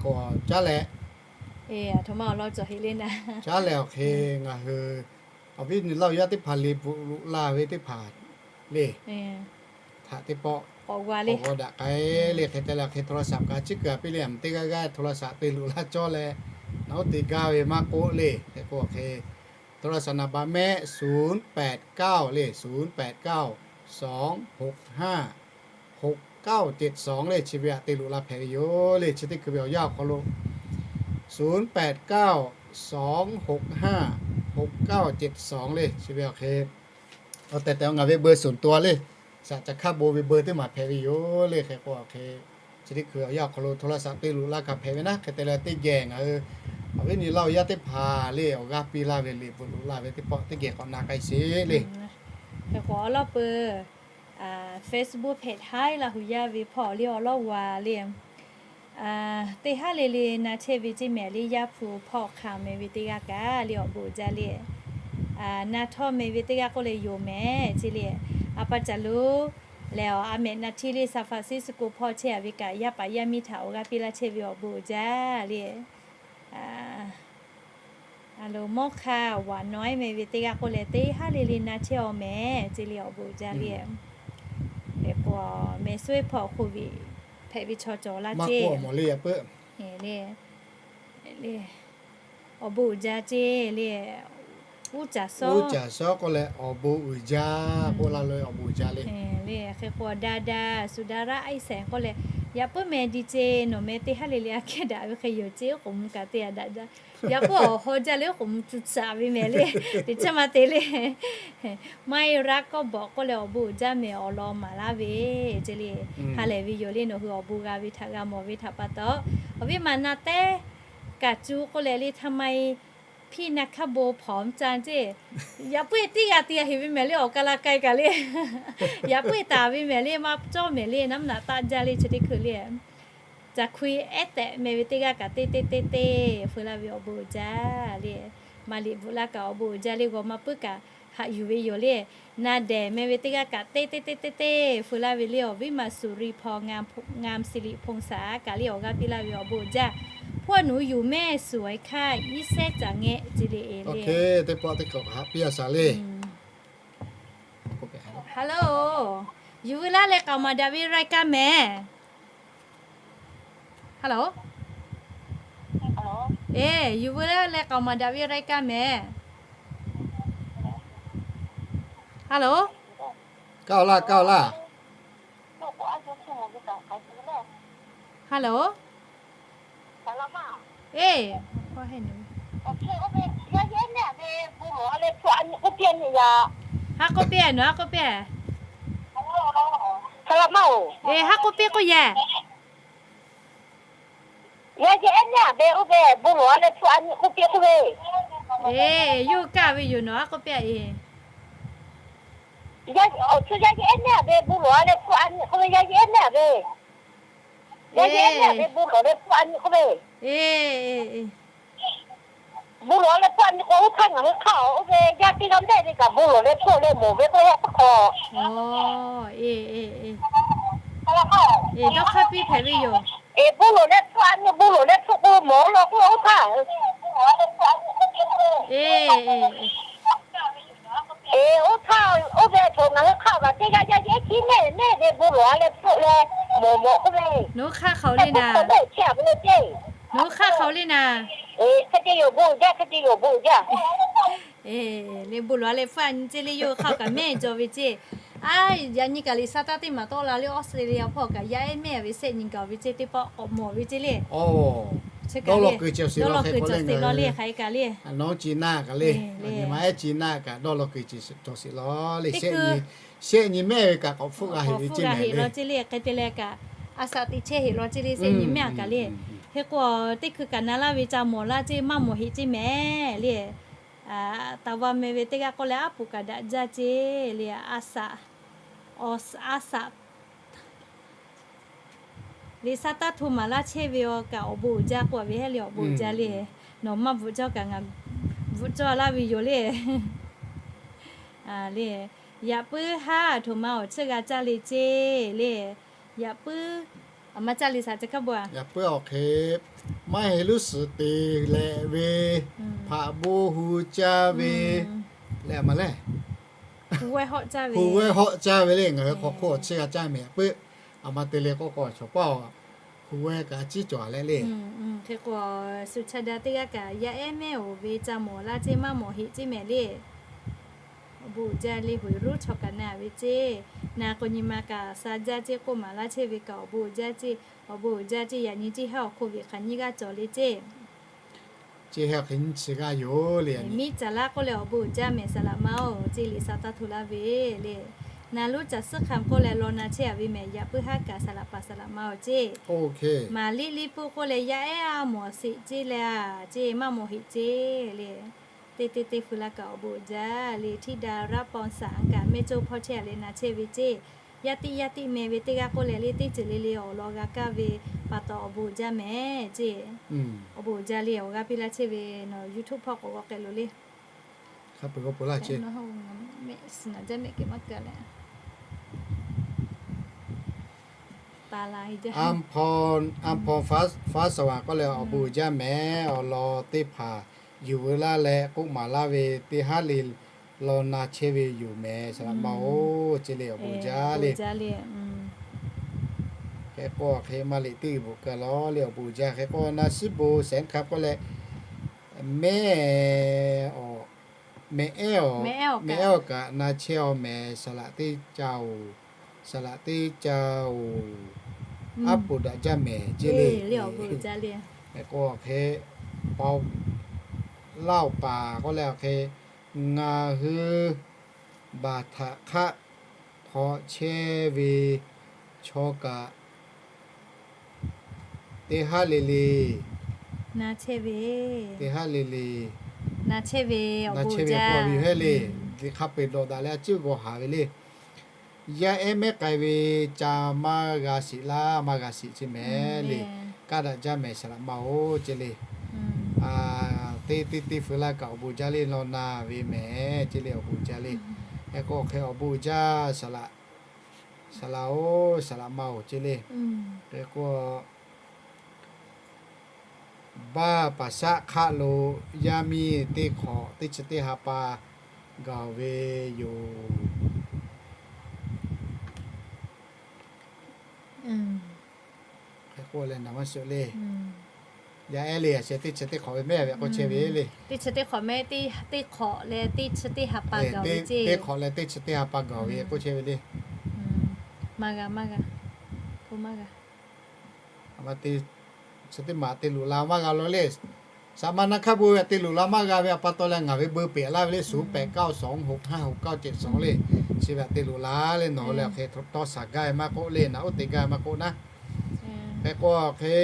k'o caˉ leh, aˬ htoꞈ ma awˬ lawn cawˬ heˆ le na. Caˉ leh awˬ hk'e ngaˬ hui awˬ viˉ awˬ nyi Laˇ hu yaˇ teˇ hpaˍ le bvuhꞈ loꞈ la ve teˇ hpaˍ le htaꞈ teˇ pawˆ k'awꞈ g'aw daꞈ k'ai le. Hk'e te leh hk'e โทรศัพท์ kaꞈ chiˇ kuiˬ a piˇ le. Aˬ mehˍ teˇ g'aˇ g'aˇ โทรศัพท์ te loꞈ laˇ cawˇ leh naˬ oˇ te gaˇ ve maˇ k'oˆ le. Hk'e k'o hk'e โทรศัพท์ naˍ baꞈ mehˆ ศูนย์แปดเก้า le ศูนย์แปดเก้าสองหกห้าหกเก้าเจ็ดสอง le chi ve htaꞈ te loꞈ la hpehꞈ ve yoˬ le. Chi teˇ hkui ve awˬ yanˇ awˬ hk'aw lo ศูนย์แปดเก้าสองหกห้าหกเก้าเจ็ดสอง le chi ve awˬ hk'e awˬ tehˬ tehˬ ngaˬ ve เบอร์ส่วนตัว le shaˍ ca hkaˇ bon ve เบอร์ teˇ maˬ hpehꞈ ve yoˬ le. Hk'e k'o awˬ hk'e chi teˇ hkui awˬ yanˇ awˬ hk'aw lo โทรศัพท์ te loꞈ la kaꞈ hpehꞈ ve naˉ. Hk'e te leh teˇ geh ngaˬ hui awˬ viˉ awˬ nyi Laˇ hu yaˇ teˇ hpaˍ le awˬ g'aˇ piˇ laˇ ve le bvuhꞈ loꞈ la ve teˇ pawˆ teˇ geh k'awꞈ na k'ai sheˍ le. Hk'e k'o awˬ lawn peuˬ Facebook hpehꞈ htaˇ Laˇ hu yaˇ ve hpawˇ le awˬ lawn g'a le teˇ haˉ le le na chehˇ ve ceˇ mehˍ le Yaˇ hpu hpawˇ hk'a meh ve teˇ g'aˇ kaꞈ le awˬ bon jaˇ le na htawˇ meh ve teˇ g'aˇ k'oˆ leh yoˬ mehˍ ceˇ le. A pa caˬ lo lehˬ a mehꞈ na htiˇ le San Francisco hpawˇ chehˇ a ve kaꞈ yaˇ paˍ yaˇ miˇ htaꞈ awˬ g'aˇ piˇ laˇ chehˇ ve awˬ bon jaˇ le. A lo mawˇ hk'aˇ waꞈ nawˉ meh ve teˇ g'aˇ k'oˆ leh teˇ haˉ le le na chehˇ a mehˍ ceˇ le awˬ bon jaˇ le. Hk'e k'o mehˍ suhˉ hpawˇ โควิด hpehꞈ ve chaw cawˬ laˇ ceˇ le. Awˬ bon uiˍ jaˇ ceˇ le. Uˉ caˍ suhˉ, uˉ caˍ suhˉ k'oˆ leh awˬ bon uiˍ jaˇ k'oˆ la lo awˬ bon uiˍ jaˇ le. Le hk'e k'o daꞈ daꞈ suˍ daꞈ raˆ aiˉ sehˍ k'oˆ leh, yaꞈ puiˉ meh di ceˇ nawˬ meh teˇ haˉ le le aꞈ kehˉ daꞈ ve hk'e yoˬ ceˇ. Oˉ k'oˍ mvuh kaꞈ te daꞈ daꞈ. Yaꞈ puiˉ awˬ haw jaˇ le oˉ k'oˍ mvuh cu caꞈ ve mehˍ le. Teꞈ chiˉ maˇ te le. Maˇ heˆ raˆ kawˇ bawꞈ k'oˆ leh awˬ bon uiˍ jaˇ mehˍ awˬ lawn maˍ laˇ ve ceˇ le. Ha lehˬ ve yoˬ le nawˬ hui awˬ bon g'a ve htaꞈ g'a mawˬ ve htaꞈ pa taw, awˬ viˉ ma na tehˉ kaꞈ cu k'oˆ leh le htaˇ maˇ heˆ Piˇ na hkaˇ bon hpawnˍ ca ceˇ. Yaꞈ puiˉ teˇ g'aˇ teˇ g'aˇ heˍ ve mehˍ le, awˬ ka la k'ai kaꞈ le. Yaꞈ puiˉ taˍ ve mehˍ le, maˇ cawˇ mehˍ le, naˉ mnaꞈ taˆ jaˇ le, chi teˇ hkui le. Caˬ hkui ehˉ tehꞈ meh ve teˇ g'aˇ kaꞈ teˇ teˇ teˇ teˇ feu laˇ ve awˬ bon uiˍ jaˇ le. Maˍ liꞈ bvuhꞈ laˇ kaꞈ awˬ bon uiˍ jaˇ le, g'aw ma puiˉ kaꞈ haꞈ yuˬ ve yoˬ le. Na dehˬ meh ve teˇ g'aˇ kaꞈ teˇ teˇ teˇ teˇ teˇ feu laˇ ve le, awˬ viˉ ma suˍ ri hpaw ngam si liꞈ hpoˇ saˍ kaꞈ le awˬ g'aˇ piˇ laˇ ve awˬ bon uiˍ jaˇ. Hpu a nuˍ yuˬ mehˆ suhˍ awˬ hk'aˇ iˉ sehˉ caˬ ngehˆ ce le e le. Teˇ pawˆ teˇ kaꞈ haꞈ piˇ a shaˍ le. Hello, yuˬ veu laˇ leh k'aoˍ maˍ daꞈ ve รายการ mehˍ. Hello, eˬ, yuˬ veu laˇ leh k'aoˍ maˍ daꞈ ve รายการ mehˍ. Hello, kaˇ laˇ, kaˇ laˇ. Hello, eˬ, haˉ k'oˆ piˇ a, nawˬ haˉ k'oˆ piˇ a. Eˬ, haˉ k'oˆ piˇ k'oˆ yaˇ. Eˬ, yawˇ kaˇ ve yoˬ, nawˬ haˉ k'oˆ piˇ a e. Eˬ, bon lawˬ leh hpfuhˆ a nyi k'o, oˇ htaˇ ngaˬ hui hk'aˇ oˇ ve yaˇ teˇ g'aˇ mehˆ ve kaꞈ bon lawˬ leh hpfuhˆ leh mawˬ ve k'o, yaˇ teˇ hk'aw. Eˬ, dawˇ hk'aˇ piˇ hpehꞈ ve yoˬ. Eˬ, bon lawˬ leh hpfuhˆ a nyi, bon lawˬ leh hpfuhˆ k'o mawˬ law k'o, oˇ htaˇ. Eˬ, oˇ htaˇ oˇ ve htaꞈ ngaˬ hui hk'aˇ kaꞈ teˇ g'aˇ yaˇ ehˉ hkiˉ mehˆ mehˆ ve bon lawˬ a leh hpfuhˆ leh mawˬ mawˬ k'oˆ ve. Nawˬ hui hk'aˇ hk'aˬ le na. Nawˬ hui hk'aˇ hk'aˬ le na. Hk'e te yoˬ bon jaˇ, hk'e te yoˬ bon jaˇ. Eˬ, le bon lawˬ a leh hpfuhˆ a nyi ceˇ le, yawˇ hui hk'aˇ kaꞈ mehˆ jaw ve ceˇ. A, yaꞈ nyi kaꞈ liꞈ sa taˇ teˇ maˬ tawˆ la le, Australia hpawˇ kaꞈ yaˇ ehˉ mehˆ ve sehˆ nyi gaˬ ve ceˇ, teˇ pawˆ k'awꞈ mawˬ ve ceˇ le. Dawˇ law kuiˬ cawˬ sheˍ law le hk'aˬ hk'e kaꞈ le. Nawˉ ci naˆ kaꞈ le, nyi ma ehˉ ci naˆ kaꞈ dawˇ law kuiˬ cawˬ sheˍ law le, sehˆ nyi, sehˆ nyi mehˆ ve kaꞈ k'awꞈ hpfuhˆ g'a heˍ ve ceˇ mehˍ le. Hk'e te leh kaꞈ, a shaꞈ teꞈ chehˇ heˍ law ceˇ le, sehˆ nyi mehˆ a kaꞈ le. Hk'e k'o, teˇ hkui kaꞈ na laˇ ve ca mawˬ laˇ ceˇ, maˇ mawˬ heˍ ceˇ mehˍ le. Taˍ va meh ve teˇ g'aˇ k'oˆ leh aˉ poꞈ kaꞈ daꞈ jaˇ ceˇ le. A shaꞈ, a shaꞈ liꞈ sa taˇ hto maˍ laˇ chehˇ ve awˬ kaꞈ awˬ bon uiˍ jaˇ k'oˆ ve heˆ le, awˬ bon uiˍ jaˇ le. Nawˬ maˇ bvuhꞈ cawˇ kaꞈ ngaˬ bvuhꞈ cawˇ laˇ ve yoˬ le. Le, yaꞈ puiˉ haˉ htoꞈ ma awˬ chiˇ g'a caˇ le ceˇ le. Yaꞈ puiˉ, a ma caˇ le shaˍ ca hkaˇ bon a. Yaꞈ puiˉ awˬ hk'e, maˇ heˆ luˉ suhˍ te leh ve, hpaꞈ bon hu caˇ ve, leh a ma le, hu vehˇ hawˆ caˇ ve le, ngaˬ hui hk'aw hk'oˆ awˬ chiˇ g'a caˇ mehˍ. Yaꞈ puiˉ a ma te le k'oˆ k'o, chaw paˇ hu vehˇ kaꞈ ciˉ cawˬ leh le. Hk'e k'o, suh chaˇ daꞈ teˇ g'aˇ kaꞈ yaˇ ehˉ mehˆ oˬ ve ca mawˬ laˇ ceˇ, maˇ mawˬ heˍ ceˇ mehˍ le. Awˬ bon uiˍ jaˇ le, hoꞈ ruˉ chaw kaꞈ na ve ceˇ. Na k'o nyi ma kaꞈ sha jaˇ ceˇ, k'oˆ maˍ laˇ chehˇ ve kaꞈ awˬ bon uiˍ jaˇ ceˇ. Awˬ bon uiˍ jaˇ ceˇ, yaꞈ nyi ceˇ haˉ awˬ hk'oˆ ve hk'aˬ nyiˇ g'aˇ cawˬ le ceˇ. Ceˇ haˉ hk'e nyiˇ chi g'aˇ yoˬ le. Miˇ caˍ laˇ k'oˆ leh awˬ bon uiˍ jaˇ mehˍ, saˍ laꞈ ma oˬ ceˇ, liꞈ sa taˇ hto laˇ ve le. Na lonˉ caˬ suhˉ hk'a k'oˆ leh law na chehˇ a ve mehˍ, yaꞈ puiˉ haˉ kaꞈ saˍ laꞈ paˍ saˍ laꞈ ma oˬ ceˇ. Maˍ liˇ liˇ puˆ k'oˆ leh yaˇ ehˉ a mawˬ sheˍ ceˇ le, a ceˇ maˇ mawˬ heˍ ceˇ le. Teˇ teˇ teˇ feu la kaꞈ awˬ bon uiˍ jaˇ le. Htiˇ daꞈ raˇ paw shaˍ kaꞈ mehˇ coˇ hpawˇ chehˇ a leh na chehˇ ve ceˇ. Yaˇ tiˆ yaˇ tiˆ meh ve teˇ g'aˇ k'oˆ leh le, teˇ ceuˬ le le awˬ lawn g'a kaˇ ve pa taw awˬ bon uiˍ jaˇ mehˍ ceˇ. Awˬ bon uiˍ jaˇ le, awˬ g'aˇ piˇ laˇ chehˇ ve nawˬ YouTube hpawˇ k'awꞈ g'aw k'ai loˬ le. Hk'a peu-eˬ g'a po laˇ ceˇ. Aˍhpaˍ faˉ saˍ vaˍ k'oˆ leh awˬ bon uiˍ jaˇ mehˍ, awˬ lawn teˇ hpaˍ yuˬ veu laˇ leh k'oˆ maˍ laˇ ve teˇ haˉ le law na chehˇ ve yoˬ mehˍ, saˍ laꞈ ma oˬ ceˇ le, awˬ bon uiˍ jaˇ le. Hk'e k'o hk'e maˇ liꞈ teˇ g'uiˬ bvuhꞈ kaˇ law le, awˬ bon uiˍ jaˇ. Hk'e k'o na shiˉ bon shehˍ hk'a k'oˆ leh, mehˆ awˬ, mehˆ ehˉ awˬ, mehˆ ehˉ awˬ kaꞈ na chehˇ a mehˍ, saˍ laꞈ teˇ ca oˬ, saˍ laꞈ teˇ ca oˬ, aˉ poꞈ daꞈ jaˇ mehˍ ceˇ le. Hk'e k'o hk'e, paw laˇ oˬ paˍ k'oˆ leh awˬ hk'e, ngaˬ hui baˬ htaꞈ hk'aˆ hk'aw chehˇ ve chaw kaꞈ teˇ haˉ le le, na chehˇ ve, teˇ haˉ le le, Na chehˇ ve awˬ bon uiˍ jaˇ ve yoˬ hehˉ le. Liꞈ hk'a peu-eˬ dawꞈ daꞈ leh a ciˉ g'aw haˍ ve le. Yaˇ ehˉ mehˉ k'ai ve ca maˇ g'a shiˍ laˇ, maˇ g'a shiˍ chi mehˍ le. Kaˇ daꞈ jaˇ mehˍ saˍ laꞈ ma-oˬ ce le. Teˇ teˇ teˇ feu laˇ kaꞈ awˬ bon jaˇ le, law na ve mehˍ ce le, awˬ bon jaˇ le. Hk'e k'o hk'e awˬ bon jaˇ saˍ laꞈ, saˍ laꞈ-oˬ, saˍ laꞈ ma-oˬ ce le. Hk'e k'o Baˇ paˍ shaˆ hk'aˆ lo yaˇ miˇ teˇ hk'awꞈ teˇ chi teˇ ha pa gaˬ ve yoˬ. Hk'e k'oˆ leh naˍ maˇ suhˍ le. Yaˇ ehˉ le, a sheh teˇ chi teˇ hk'awꞈ ve mehˉ ve k'oˆ chehˇ ve le. Teˇ chi teˇ hk'awꞈ mehˉ, teˇ, teˇ hk'awꞈ leh teˇ chi teˇ ha pa gaˬ ve ce. Teˇ hk'awꞈ leh teˇ chi teˇ ha pa gaˬ ve k'oˆ chehˇ ve le. Maˇ g'a, maˇ g'a, k'o maˇ g'a. Chi teˇ maˬ te luˬ la maˇ g'a lo le. Saˍ ma naˇ hk'a bon ve te luˬ la maˇ g'a ve a pa taw leh ngaˬ ve beu peꞈ laˇ ve le, ศูนย์แปดเก้าสองหกห้าหกเก้าเจ็ดสอง le. Chi ve te luˬ la le, nawˬ hui leh hk'e tawˇ shaˍ gaˇ ve maˇ k'oˆ le, naꞈ oˉ te gaˇ ve maˇ k'oˆ naˉ. Hk'e k'o hk'e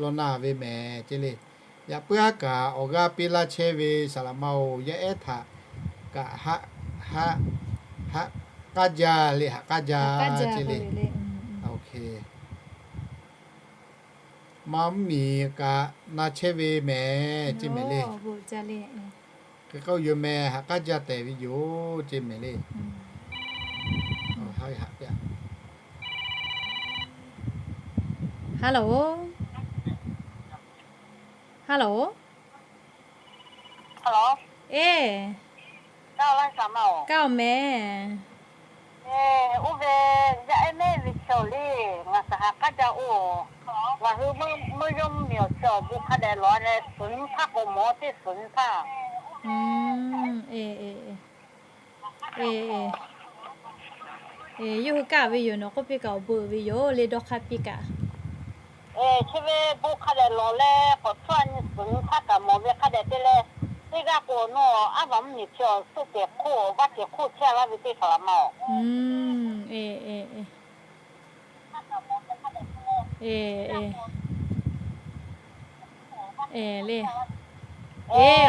law na ve mehˍ ce le. Yaꞈ puiˉ haˉ kaꞈ awˬ g'aˇ piˇ laˇ chehˇ ve saˍ laꞈ ma-oˬ, yaˇ ehˉ htaꞈ kaꞈ haˆ, haˆ, haˆ k'aˇ jaˇ le, haꞈ k'aˇ jaˇ ce le. Maˇ mvuhˇ miˬ kaꞈ na chehˇ ve mehˍ ce mehˍ le. Hk'e k'o yawˇ mehˍ haꞈ k'aˉ jaˇ tehˬ ve yoˬ ce mehˍ le. Hello, hello, eˬ, kaˇ-oˬ mehˍ. Oˇ ve yaˇ ehˉ mehˉ ve chaw le, ngaˬ kaꞈ haꞈ k'aˉ jaˇ-oˬ. Ngaˬ hui meuˇ yawˇ mvuhˇ miˬ awˬ chi awˬ bon hk'a dehꞈ lawˬ leh, suhˍ nyi htaˇ k'awꞈ mawˬ teˇ suhˍ nyi htaˇ. Yawˇ hui kaˇ ve yoˬ, nawˬ k'oˆ piˇ kaꞈ awˬ bon uiˍ ve yoˬ le, dawˇ hk'aˇ piˇ kaꞈ. Chi ve bon hk'a dehꞈ lawˬ leh k'awꞈ htaˇ nyi suhˍ nyi htaˇ kaꞈ mawˬ ve hk'a dehꞈ te leh, teˇ g'aˇ k'o nawˬ aˉ vaˬ mvuhˇ miˬ chi awˬ suhˆ tehˬ hk'oˆ vaˇ cehˬ hk'oˆ chehˇ laˇ ve teˇ hpaˍ laꞈ ma-oˬ.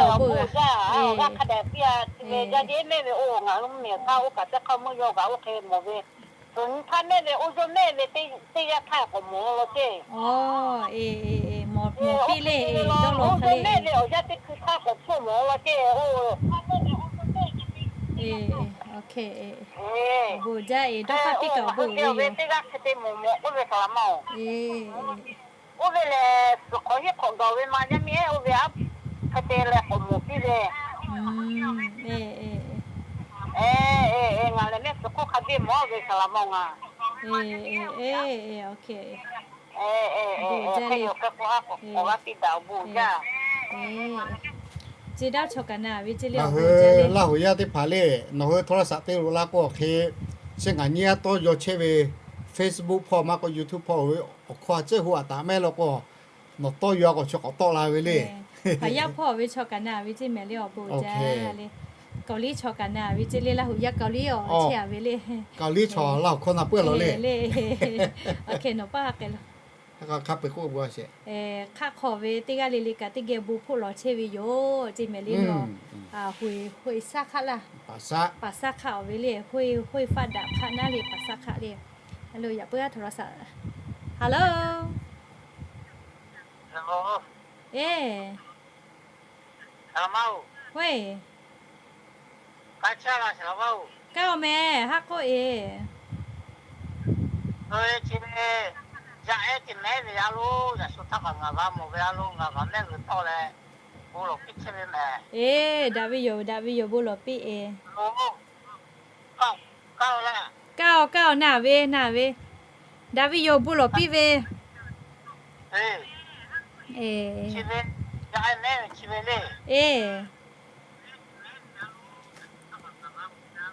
Awˬ bon jaˇ, awˬ g'aˇ hk'a dehꞈ piˇ-a. Chi ve yaˇ jeˇ mehˉ ve oˇ ngaˬ hui mvuhˇ miˬ htaˇ oˇ kaꞈ teˇ hk'aˇ meuˇ yawˇ g'aꞈ oˇ hk'e mawˬ ve, suhˍ nyi htaˇ mehˉ ve oˇ yawˇ mehˉ ve teˇ yanˇ htaˇ k'awꞈ mawˬ la ceˇ. Mawˬ piˇ le, oˇ yawˇ mehˉ ve awˬ yanˇ teˇ hkui htaˇ k'awꞈ hpfuhˇ mawˬ la ceˇ. Awˬ bon jaˇ-e, dawˇ hk'aˇ piˇ kaꞈ awˬ bon uiˍ ve yoˬ. Teˇ g'aˇ hk'e te mawˬ mawˬ k'oˆ ve hk'e laꞈ ma-oˬ. Oˇ ve lehˬ suhˍ hk'awꞈ hiˉ hk'awꞈ gaˬ ve ma yaˇ miˇ ehˉ oˇ ve aˉ hk'e te leh k'awꞈ mawˬ piˇ ve. Ngaˬ lehˬ mehˆ suhˍ hk'oˆ hk'a biˇ mawˬ ve hk'e laꞈ ma-oˬ ngaˬ. Hk'e yoˬ hk'e k'o ha k'awꞈ k'awꞈ g'a piˇ daꞈ awˬ bon jaˇ. Ngaˬ hui Laˇ huˍ yaˇ teˇ hpaˍ le, nawˬ hui โทรศัพท์ te loꞈ la k'o hk'e, chi ngaˬ nyiˇ g'aˇ tawˇ yaw chehˇ ve Facebook hpawˇ maˇ k'o YouTube hpawˇ ve awˬ hkawˇ a cehˉ hu a taꞈ mehˉ law k'o, nawˬ tawˇ yaw k'o chi k'awꞈ tawˆ la ve le. Hpaˍ yaˇ hpawˇ ve chaw kaꞈ na ve ceˇ mehˍ le, awˬ bon jaˇ le. Kaoˍliˇ chaw kaꞈ na ve ceˇ le, Laˇ huˍ yaˇ Kaoˍliˇ awˬ chehˇ a ve le. Kaoˍliˇ chaw Laˇ huˍ hkawˇ na puiˉ law le. Nawˬ paˇ ha k'ai la. Hk'aˆ hk'aw ve teˇ g'aˇ le le kaꞈ teˇ geh bon hpoˆ lawˬ chehˇ ve yoˬ ceˇ mehˍ le. Nawˬ hui shaˉ hk'aˆ laˇ, paˍ shaˉ hk'aˆ awˬ ve le, hui faˆ daꞈ hk'aˆ naˉ le, paˍ shaˉ hk'aˆ le. Yaꞈ puiˉ a htoꞈ la saˍ. Hello, eˬ, kaˇ-oˬ mehˍ, haˉ k'oˆ-e. Eˬ, daꞈ ve yoˬ, daꞈ ve yoˬ, bon lawˬ piˇ-e. Kaˇ-oˬ, kaˇ-oˬ, na ve, na ve. Daꞈ ve yoˬ, bon lawˬ piˇ ve.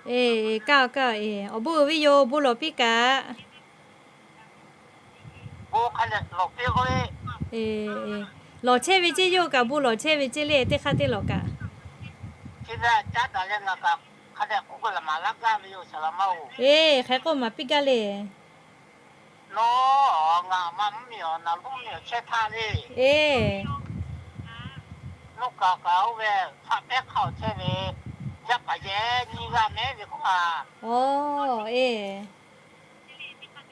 Eˬ, kaˇ-oˬ, kaˇ-oˬ, awˬ bon uiˍ ve yoˬ, bon lawˬ piˇ kaꞈ. Lawˬ chehˇ ve ceˇ, yawˇ kaꞈ bon lawˬ chehˇ ve ceˇ le, teˇ hk'aˇ teˇ lawˬ kaꞈ. Eˬ, hk'e k'oˆ maˍ piˇ gaˇ le. Eˬ, Oˇ kaꞈ kaꞈ oˇ ve hpaˆ pehˉ hk'a awˬ chehˇ ve, yaˇ paˍ yehˬ nyiˇ g'aˇ mehˉ ve k'o a,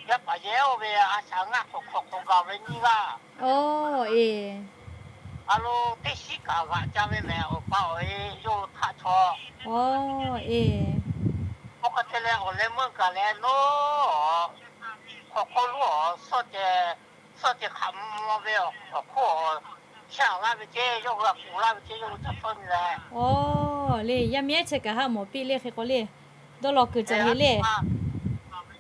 yaˇ paˍ yehˬ oˇ ve a shaꞈ ngaˇ hk'awꞈ hk'awꞈ hk'awꞈ gaˬ ve nyiˇ g'aˇ, a lo teˇ shiˉ kaꞈ g'aꞈ ca ve mehˍ awˬ pa awˬ e yawˇ hui htaꞈ chaw. Oˇ hk'e te leh awˬ leh meuˇ kaꞈ leh nawˉ, hk'awꞈ hk'aw lo suhˆ ceh, suhˆ ceh hk'aꞈ mvuh ve awˬ hk'oˆ, shaˍ laˇ ve ceˇ, yawˇ hui a kuˬ laˇ ve ceˇ, yawˇ hui ca tawˇ nyi leh. Le yaˇ miˇ ehˉ chehˇ kaꞈ haˆ mawˬ piˇ le hk'e k'o le, dawˇ law kuiˬ cawˬ heˍ le.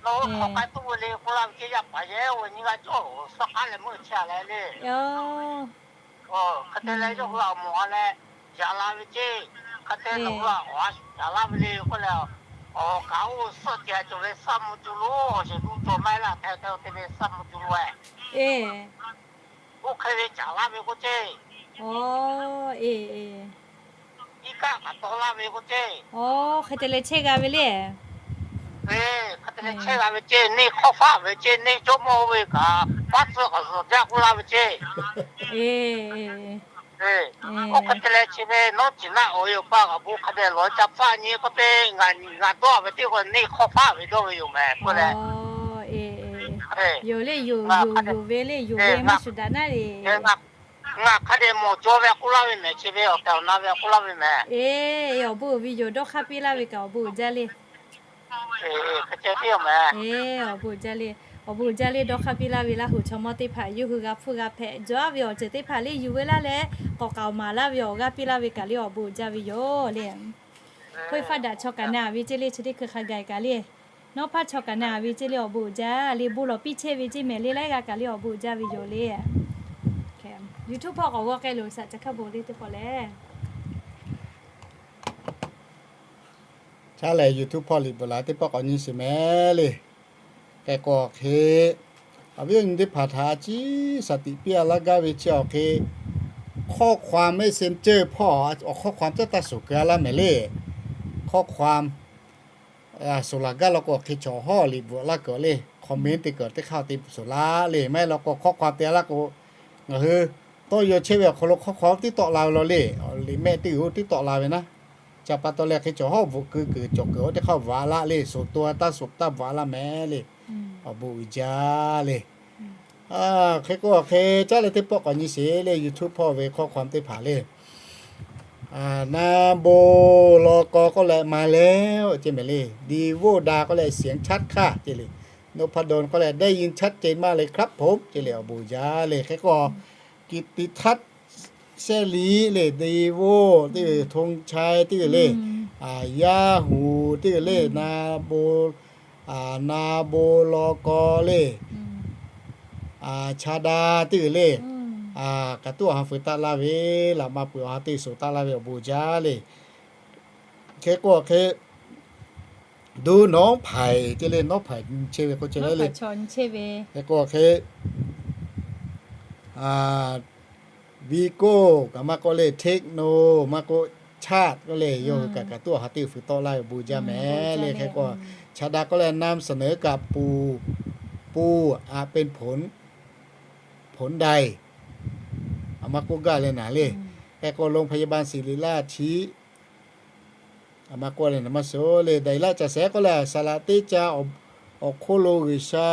Nawˬ hui hk'awꞈ k'ai tuˬ ve le k'oˆ laˇ ve ceˇ, yaˇ paˍ yehˬ oˇ ve nyiˇ g'aˇ cawˇ suhˆ k'aˉ leh meuˇ chehˇ leh le. Hk'e te leh yawˇ hui a mawˬ a leh, yaꞈ la ve ceˇ. Hk'e te nawˬ hui a awˬ a shaˍ laˇ ve le k'oˆ leh, awˬ kaꞈ oˇ suhˆ ceh cawˬ ve suhˆ mvuh tuˬ lo, awˬ shehˍ tuˬ cawˬ maˇ heˆ laˇ htaˇ htaˇ te ve suhˆ mvuh tuˬ lo e. Oˇ hk'e ve caˍ laˇ ve k'oˆ ceˇ. Iˉ kaˆ kaꞈ taw laˇ ve k'oˆ ceˇ. Hk'e te leh chehˇ g'a ve le. Hk'e te leh chehˇ g'a ve ceˇ, neˇ hk'awˇ faˆ ve ceˇ, neˇ jawˇmawˇ ve kaꞈ paˉ tcuh k'awꞈ zuhˬ jaˇ k'oˆ laˇ ve ceˇ. Oˇ hk'e te leh chi ve nawˉ ciˍ naˆ awˬ e awˬ pa kaꞈ bon hk'a dehꞈ lawˬ ca hpaˇ nyi k'oˆ te, ngaˬ dawˇ ve teˇ k'o neˇ hk'awˇ faˆ ve dawˇ ve yoˬ mehˍ k'oˆ leh. Yoˬ le, yoˬ yoˬ ve le, yoˬ ve maˇ shuˍ daꞈ naˉ le. Ngaˬ hk'a dehꞈ mawˬ jaw ve k'oˆ laˇ ve mehˍ, chi ve awˬ tehˬ awˬ na ve k'oˆ laˇ ve mehˍ. Awˬ bon uiˍ ve yoˬ, dawˇ hk'aˇ piˇ laˇ ve kaꞈ awˬ bon uiˍ jaˇ le. Awˬ bon uiˍ jaˇ le. Awˬ bon uiˍ jaˇ le, dawˇ hk'aˇ piˇ laˇ ve Laˇ huˍ chaw mawˇ teˇ hpaˍ yawˇ hui g'a hpfuhˇ g'a hpehꞈ jaw aˉ ve awˬ ceuˬ teˇ hpaˍ le yuˬ ve laˇ leh, k'awꞈ k'aoˍ maˍ laˇ ve awˬ g'aˇ piˇ laˇ ve kaꞈ le awˬ bon uiˍ jaˇ ve yoˬ le. Hk'oˆ e faˉ daꞈ chaw kaꞈ na a ve ceˇ le, chi teˇ hkui hk'a gaˬ kaꞈ le. Nawˉ hpaˇ chaw kaꞈ na a ve ceˇ le awˬ bon uiˍ jaˇ le, bon lawˬ piˇ chehˇ ve ceˇ mehˍ le, laiˉ g'aˇ kaꞈ le awˬ bon uiˍ jaˇ ve yoˬ le. YouTube hpawˇ k'awꞈ g'awˇ k'ai loˬ, shaꞈ ca hkaˇ bon le teˇ pawˆ lehˬ. Chaˇ lehˬ YouTube hpawˇ liꞈ bvuhꞈ la teˇ pawˆ k'awꞈ nyi sheˍ mehˍ le. Hk'e k'o hk'e, awˬ viˉ awˬ nyi teˇ hpaˍ htaꞈ a ciˉ shaˍ tiꞈ piˇ a laˇ gaˇ ve chi awˬ hk'e, ข้อความ Messenger hpawˇ awˬ ข้อความ caˉ taˇ shuˍ keu a laˇ mehˍ le. ข้อความ shuˍ laˬ gaˇ law k'o hk'e chaw hawˉ liꞈ bvuhꞈ laˇ kuiˬ le, comment te kuiˬ teˇ hk'aˇ te shuˍ laˇ le. Maˇ heˆ law k'o ข้อความ te a laˇ k'o, ngaˬ hui tawˇ yaw chehˇ ve awˬ hk'aw lo ข้อความ tiˉ tawˆ la ve law le. Liꞈ mehˆ teˇ g'uiˬ oˇ tiˉ tawˆ la ve naˉ. Ca pa taw leh hk'e chaw hawˉ bvuhꞈ keu kuiˬ cawˬ kuiˬ oˇ teˇ hk'aˇ bvuhꞈ a laˇ le, shuˍ to taˇ shuˍ taˇ bvuhꞈ a laˇ mehˍ le. Awˬ bon uiˍ jaˇ le. Hk'e k'o hk'e caˉ leh teˇ pawˆ k'awꞈ nyi sheˍ le, YouTube hpawˇ ve ข้อความ teˇ hpaˍ le. Na bon law kaw k'oˆ leh มาแล้ว ceˇ mehˍ le. ดีโวดา k'oˆ leh เสียงชัดค่ะ ceˇ le. นพดล k'oˆ leh ได้ยินชัดเจนมากเลยครับผม ceˇ le, awˬ bon uiˍ jaˇ le. Hk'e k'o กิตติทัศน์ แซ่ลี le, ดีโว teˇ g'uiˬ, ธงชัย teˇ g'uiˬ le, ยาฮู teˇ g'uiˬ le, na bon, na bon law kaw le, cha da teˇ g'uiˬ le, kaꞈ tuˉ awˬ ha feu taˆ laˇ ve, laꞈ ma peuˬ awˬ ha teˇ shuˍ taˆ laˇ ve awˬ bon uiˍ jaˇ le. Hk'e k'o hk'e ดูน้องไผ่ ceˇ le, น้องไผ่ nyi chehˇ ve k'o chehˇ le. Hk'e k'o hk'e วีโก้ kaꞈ maˇ k'oˆ le, เทคโน maˇ k'oˆ, ชาติ k'oˆ le, yawˇ hui kaꞈ kaꞈ tuˉ awˬ ha teˇ feu tawˆ laˇ ve awˬ bon uiˍ jaˇ mehˍ le. Hk'e k'o cha da k'oˆ leh นำเสนอกับปู่, ปู่ เป็นผล, ผลใด maˇ k'oˆ gaˇ le naˍ le. Hk'e k'o โรงพยาบาลศิริราช chi, maˇ k'oˆ le naˍ maˇ shuˍ le, ไดรัส ca shehˍ k'oˆ leh saˍ laꞈ teˇ ca awˬ hk'oˆ lo G'uiˬsha,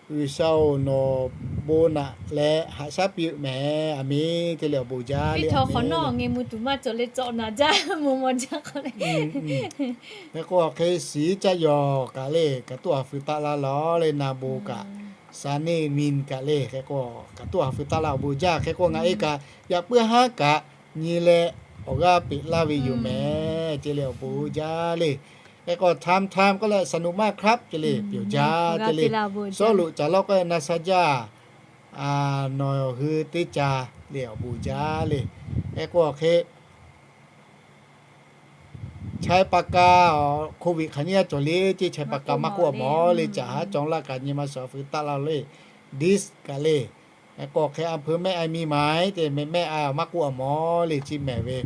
G'uiˬsha-oˬ, nawˬ bon naꞈ leh haꞈ shaˉ piˇ mehˍ, a menˬ, ceˇ le, awˬ bon uiˍ jaˇ le. Hk'e k'o hk'e shiˍ caˇ yawˬ kaꞈ le, kaꞈ tuˉ awˬ ha feu taˆ laˇ law le, na bon kaꞈ, สามีมิน kaꞈ le, hk'e k'o kaꞈ tuˉ awˬ ha feu taˆ laˇ, awˬ bon uiˍ jaˇ. Hk'e k'o ngaˬ e kaꞈ yaꞈ puiˉ haˉ kaꞈ nyi leh awˬ g'aˇ peꞈ laˇ ve yoˬ mehˍ, ceˇ le, awˬ bon uiˍ jaˇ le. Hk'e k'o ทำทำ k'oˆ leh สนุกมากครับ ceˇ le, pyoˬ jaˇ ceˇ le. Sawˉluꞈ caˍ lawˇ k'oˆ leh นาซาญา nawˬ hui teˇ ca le, awˬ bon uiˍ jaˇ le. Hk'e k'o hk'e ชัยปราการ โควิด hk'aˬ nyi a cawˬ le ceˇ, ชัยปราการ maˇ k'oˆ a mawˬ le, caꞈ haˉ cawˬ laˇ kaꞈ nyi ma shuˍ feu taˆ laˇ le. Dish kaꞈ le. Hk'e k'o hk'e อำเภอแม่อาย มีไหม ceˇ, meh meh a maˇ k'oˆ a mawˬ le, chi mehˍ ve.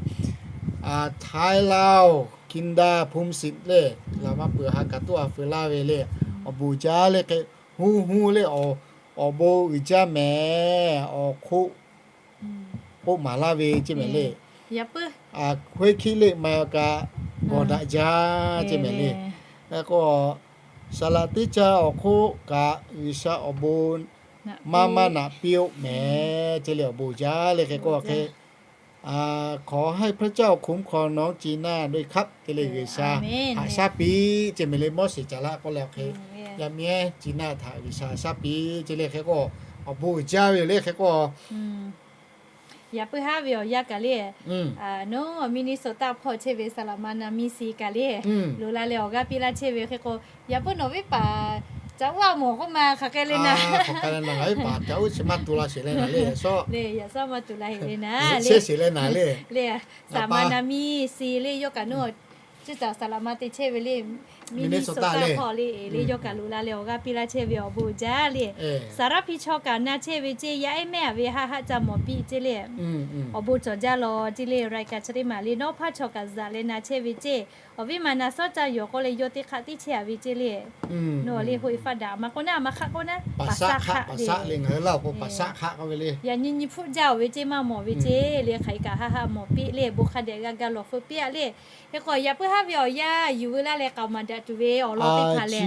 ไทยลาว คินดา ภูมิสิทธิ์ le, laꞈ ma peuˬ ha kaꞈ tuˉ awˬ ha feu laˇ ve le, awˬ bon uiˍ jaˇ le. Hk'e hu hu le, awˬ bon uiˍ jaˇ mehˍ, awˬ hk'oˆ k'oˆ maˍ laˇ ve ceˇ mehˍ le. Hkawehˇ hkiˆ leˆ ma kaꞈ gawˬ daꞈ jaˇ ceˇ mehˍ le. Hk'e k'o, saˍ laꞈ teˇ caˇ awˬ hk'oˆ kaꞈ G'uiˬsha awˬ bon maˇ maˇ naꞈ piˇ-oˆ mehˍ ceˇ le, awˬ bon jaˇ le. Hk'e k'o hk'e ขอให้พระเจ้าคุ้มครองน้องจีน่าด้วยครับ ceˇ le, G'uiˬsha haꞈ shaˉ piˇ ceˇ mehˍ le. Mawˇseˍ caˍ laˇ k'oˆ leh awˬ hk'e, yaˇ miˇ ehˉ Gina htaꞈ G'uiˬsha haꞈ shaˉ piˇ ceˇ le. Hk'e k'o, awˬ bon uiˍ jaˇ ve yoˬ le. Hk'e k'o, yaꞈ puiˉ haˉ ve awˬ yanˇ kaꞈ le, nawˬ Minnesota hpawˇ chehˇ ve saˍ laꞈ ma na miˇ si kaꞈ le, loꞈ la leh awˬ g'aˇ piˇ laˇ chehˇ ve. Hk'e k'o, yaꞈ puiˉ nawˬ viˉ paˍ ca uˉ a mawˬ k'oˆ ma hk'aˬ hk'e le na. Ngaˬ viˉ paˍ ca uˉ chi maˇ tu la sheˍ leh naˍ le, yaꞈ shawˉ maˇ tu la heˍ le na le. Saˍ laꞈ ma na miˇ si le yawˇ kaꞈ nawˬ chi caˬ saˍ laꞈ ma te chehˇ ve le, Minnesota hpawˇ le, le yawˇ kaꞈ loꞈ la leh awˬ g'aˇ piˇ laˇ chehˇ ve awˬ bon jaˇ le. Saˍ raˉ hpi chaw kaꞈ na chehˇ ve ceˇ, yaˇ ehˉ mehˆ a ve haˆ haˆ ca mawˬ piˇ ceˇ le. Awˬ bon cawˬ jaˇ lawˬ ceˇ le. Raiˍ kaꞈ chi teˇ maˬ le, nawˉ hpaˇ chaw kaꞈ zaꞈ leh na chehˇ ve ceˇ, awˬ viˉ ma na sawˉ ca yawˬ k'oˆ leh yawˇ teˇ hk'aˆ tiˉ chehˇ a ve ceˇ le. Nawˬ le hoꞈ e faˆ daꞈ maˇ k'oˆ naˉ, a maˇ hk'aˆ k'oˆ naˉ, paˍ saˆ hk'aˆ le. Ngaˬ hui laˇ awˬ k'o paˍ saˆ hk'aˆ k'oˆ ve le. Yaꞈ nyi nyi hpfuhˆ jaˇ-oˬ ve ceˇ maˇ mawˬ ve ceˇ le. Hk'aˬ hk'e kaꞈ haˆ haˆ mawˬ piˇ le, bon hk'a dehꞈ g'a ga lawˬ feu piˇ a le. Hk'e k'o, yaꞈ puiˉ haˉ ve awˬ yanˇ yuˬ veu laˇ leh k'aoˍ maˍ daꞈ tuˬ ve awˬ lawn teˇ hpaˍ lehˬ,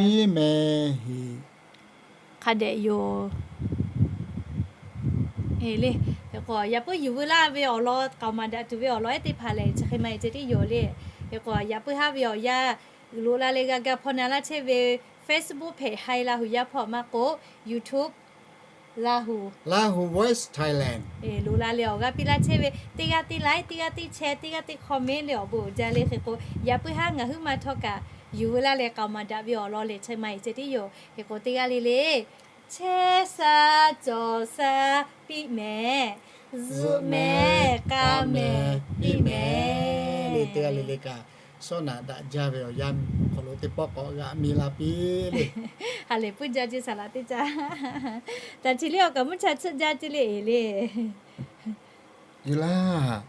hk'a dehꞈ yoˬ. Hk'e k'o, yaꞈ puiˉ yuˬ veu laˇ ve awˬ lawn k'aoˍ maˍ daꞈ tuˬ ve awˬ lawn ehˉ teˇ hpaˍ lehˬ, chi hk'e maˇ heˆ ceh tiˉ yoˬ le. Hk'e k'o, yaꞈ puiˉ haˉ ve awˬ yanˇ loꞈ la leh g'a ga hpaw na laˇ chehˇ ve Facebook hpehꞈ Hai Lahu yaˇ hpawˇ maˇ k'o, YouTube Lahu, Lahu Voice Thailand loꞈ la leh awˬ g'aˇ piˇ laˇ chehˇ ve, teˇ g'aˇ teˇ like, teˇ g'aˇ teˇ share, teˇ g'aˇ teˇ comment le awˬ bon uiˍ jaˇ le. Hk'e k'o, yaꞈ puiˉ haˉ ngaˬ huiˉ ma htawˇ kaꞈ yuˬ veu laˇ leh k'aoˍ maˍ daꞈ ve awˬ lawn lehˬ, chi maˇ heˆ ceh tiˉ yoˬ. Hk'e k'o, teˇ g'aˇ le le chehˇ sha cawˬ sha piˇ mehˍ, zuhꞈ mehˍ k'a mehˍ piˇ mehˍ le. Teˇ g'aˇ le le kaꞈ shawˉ naꞈ daꞈ jaˇ ve awˬ yanˇ awˬ hk'aw lo teˇ pawˆ k'awꞈ g'aꞈ mi la piˇ le. Ha lehˬ puiˉ jaˇ ceˇ saˍ laꞈ teˇ caˇ. Taˍ chi le awˬ kaꞈ mvuhˇ cha tsuhˆ jaˇ ceˇ le e le. Yuˬ laˇ.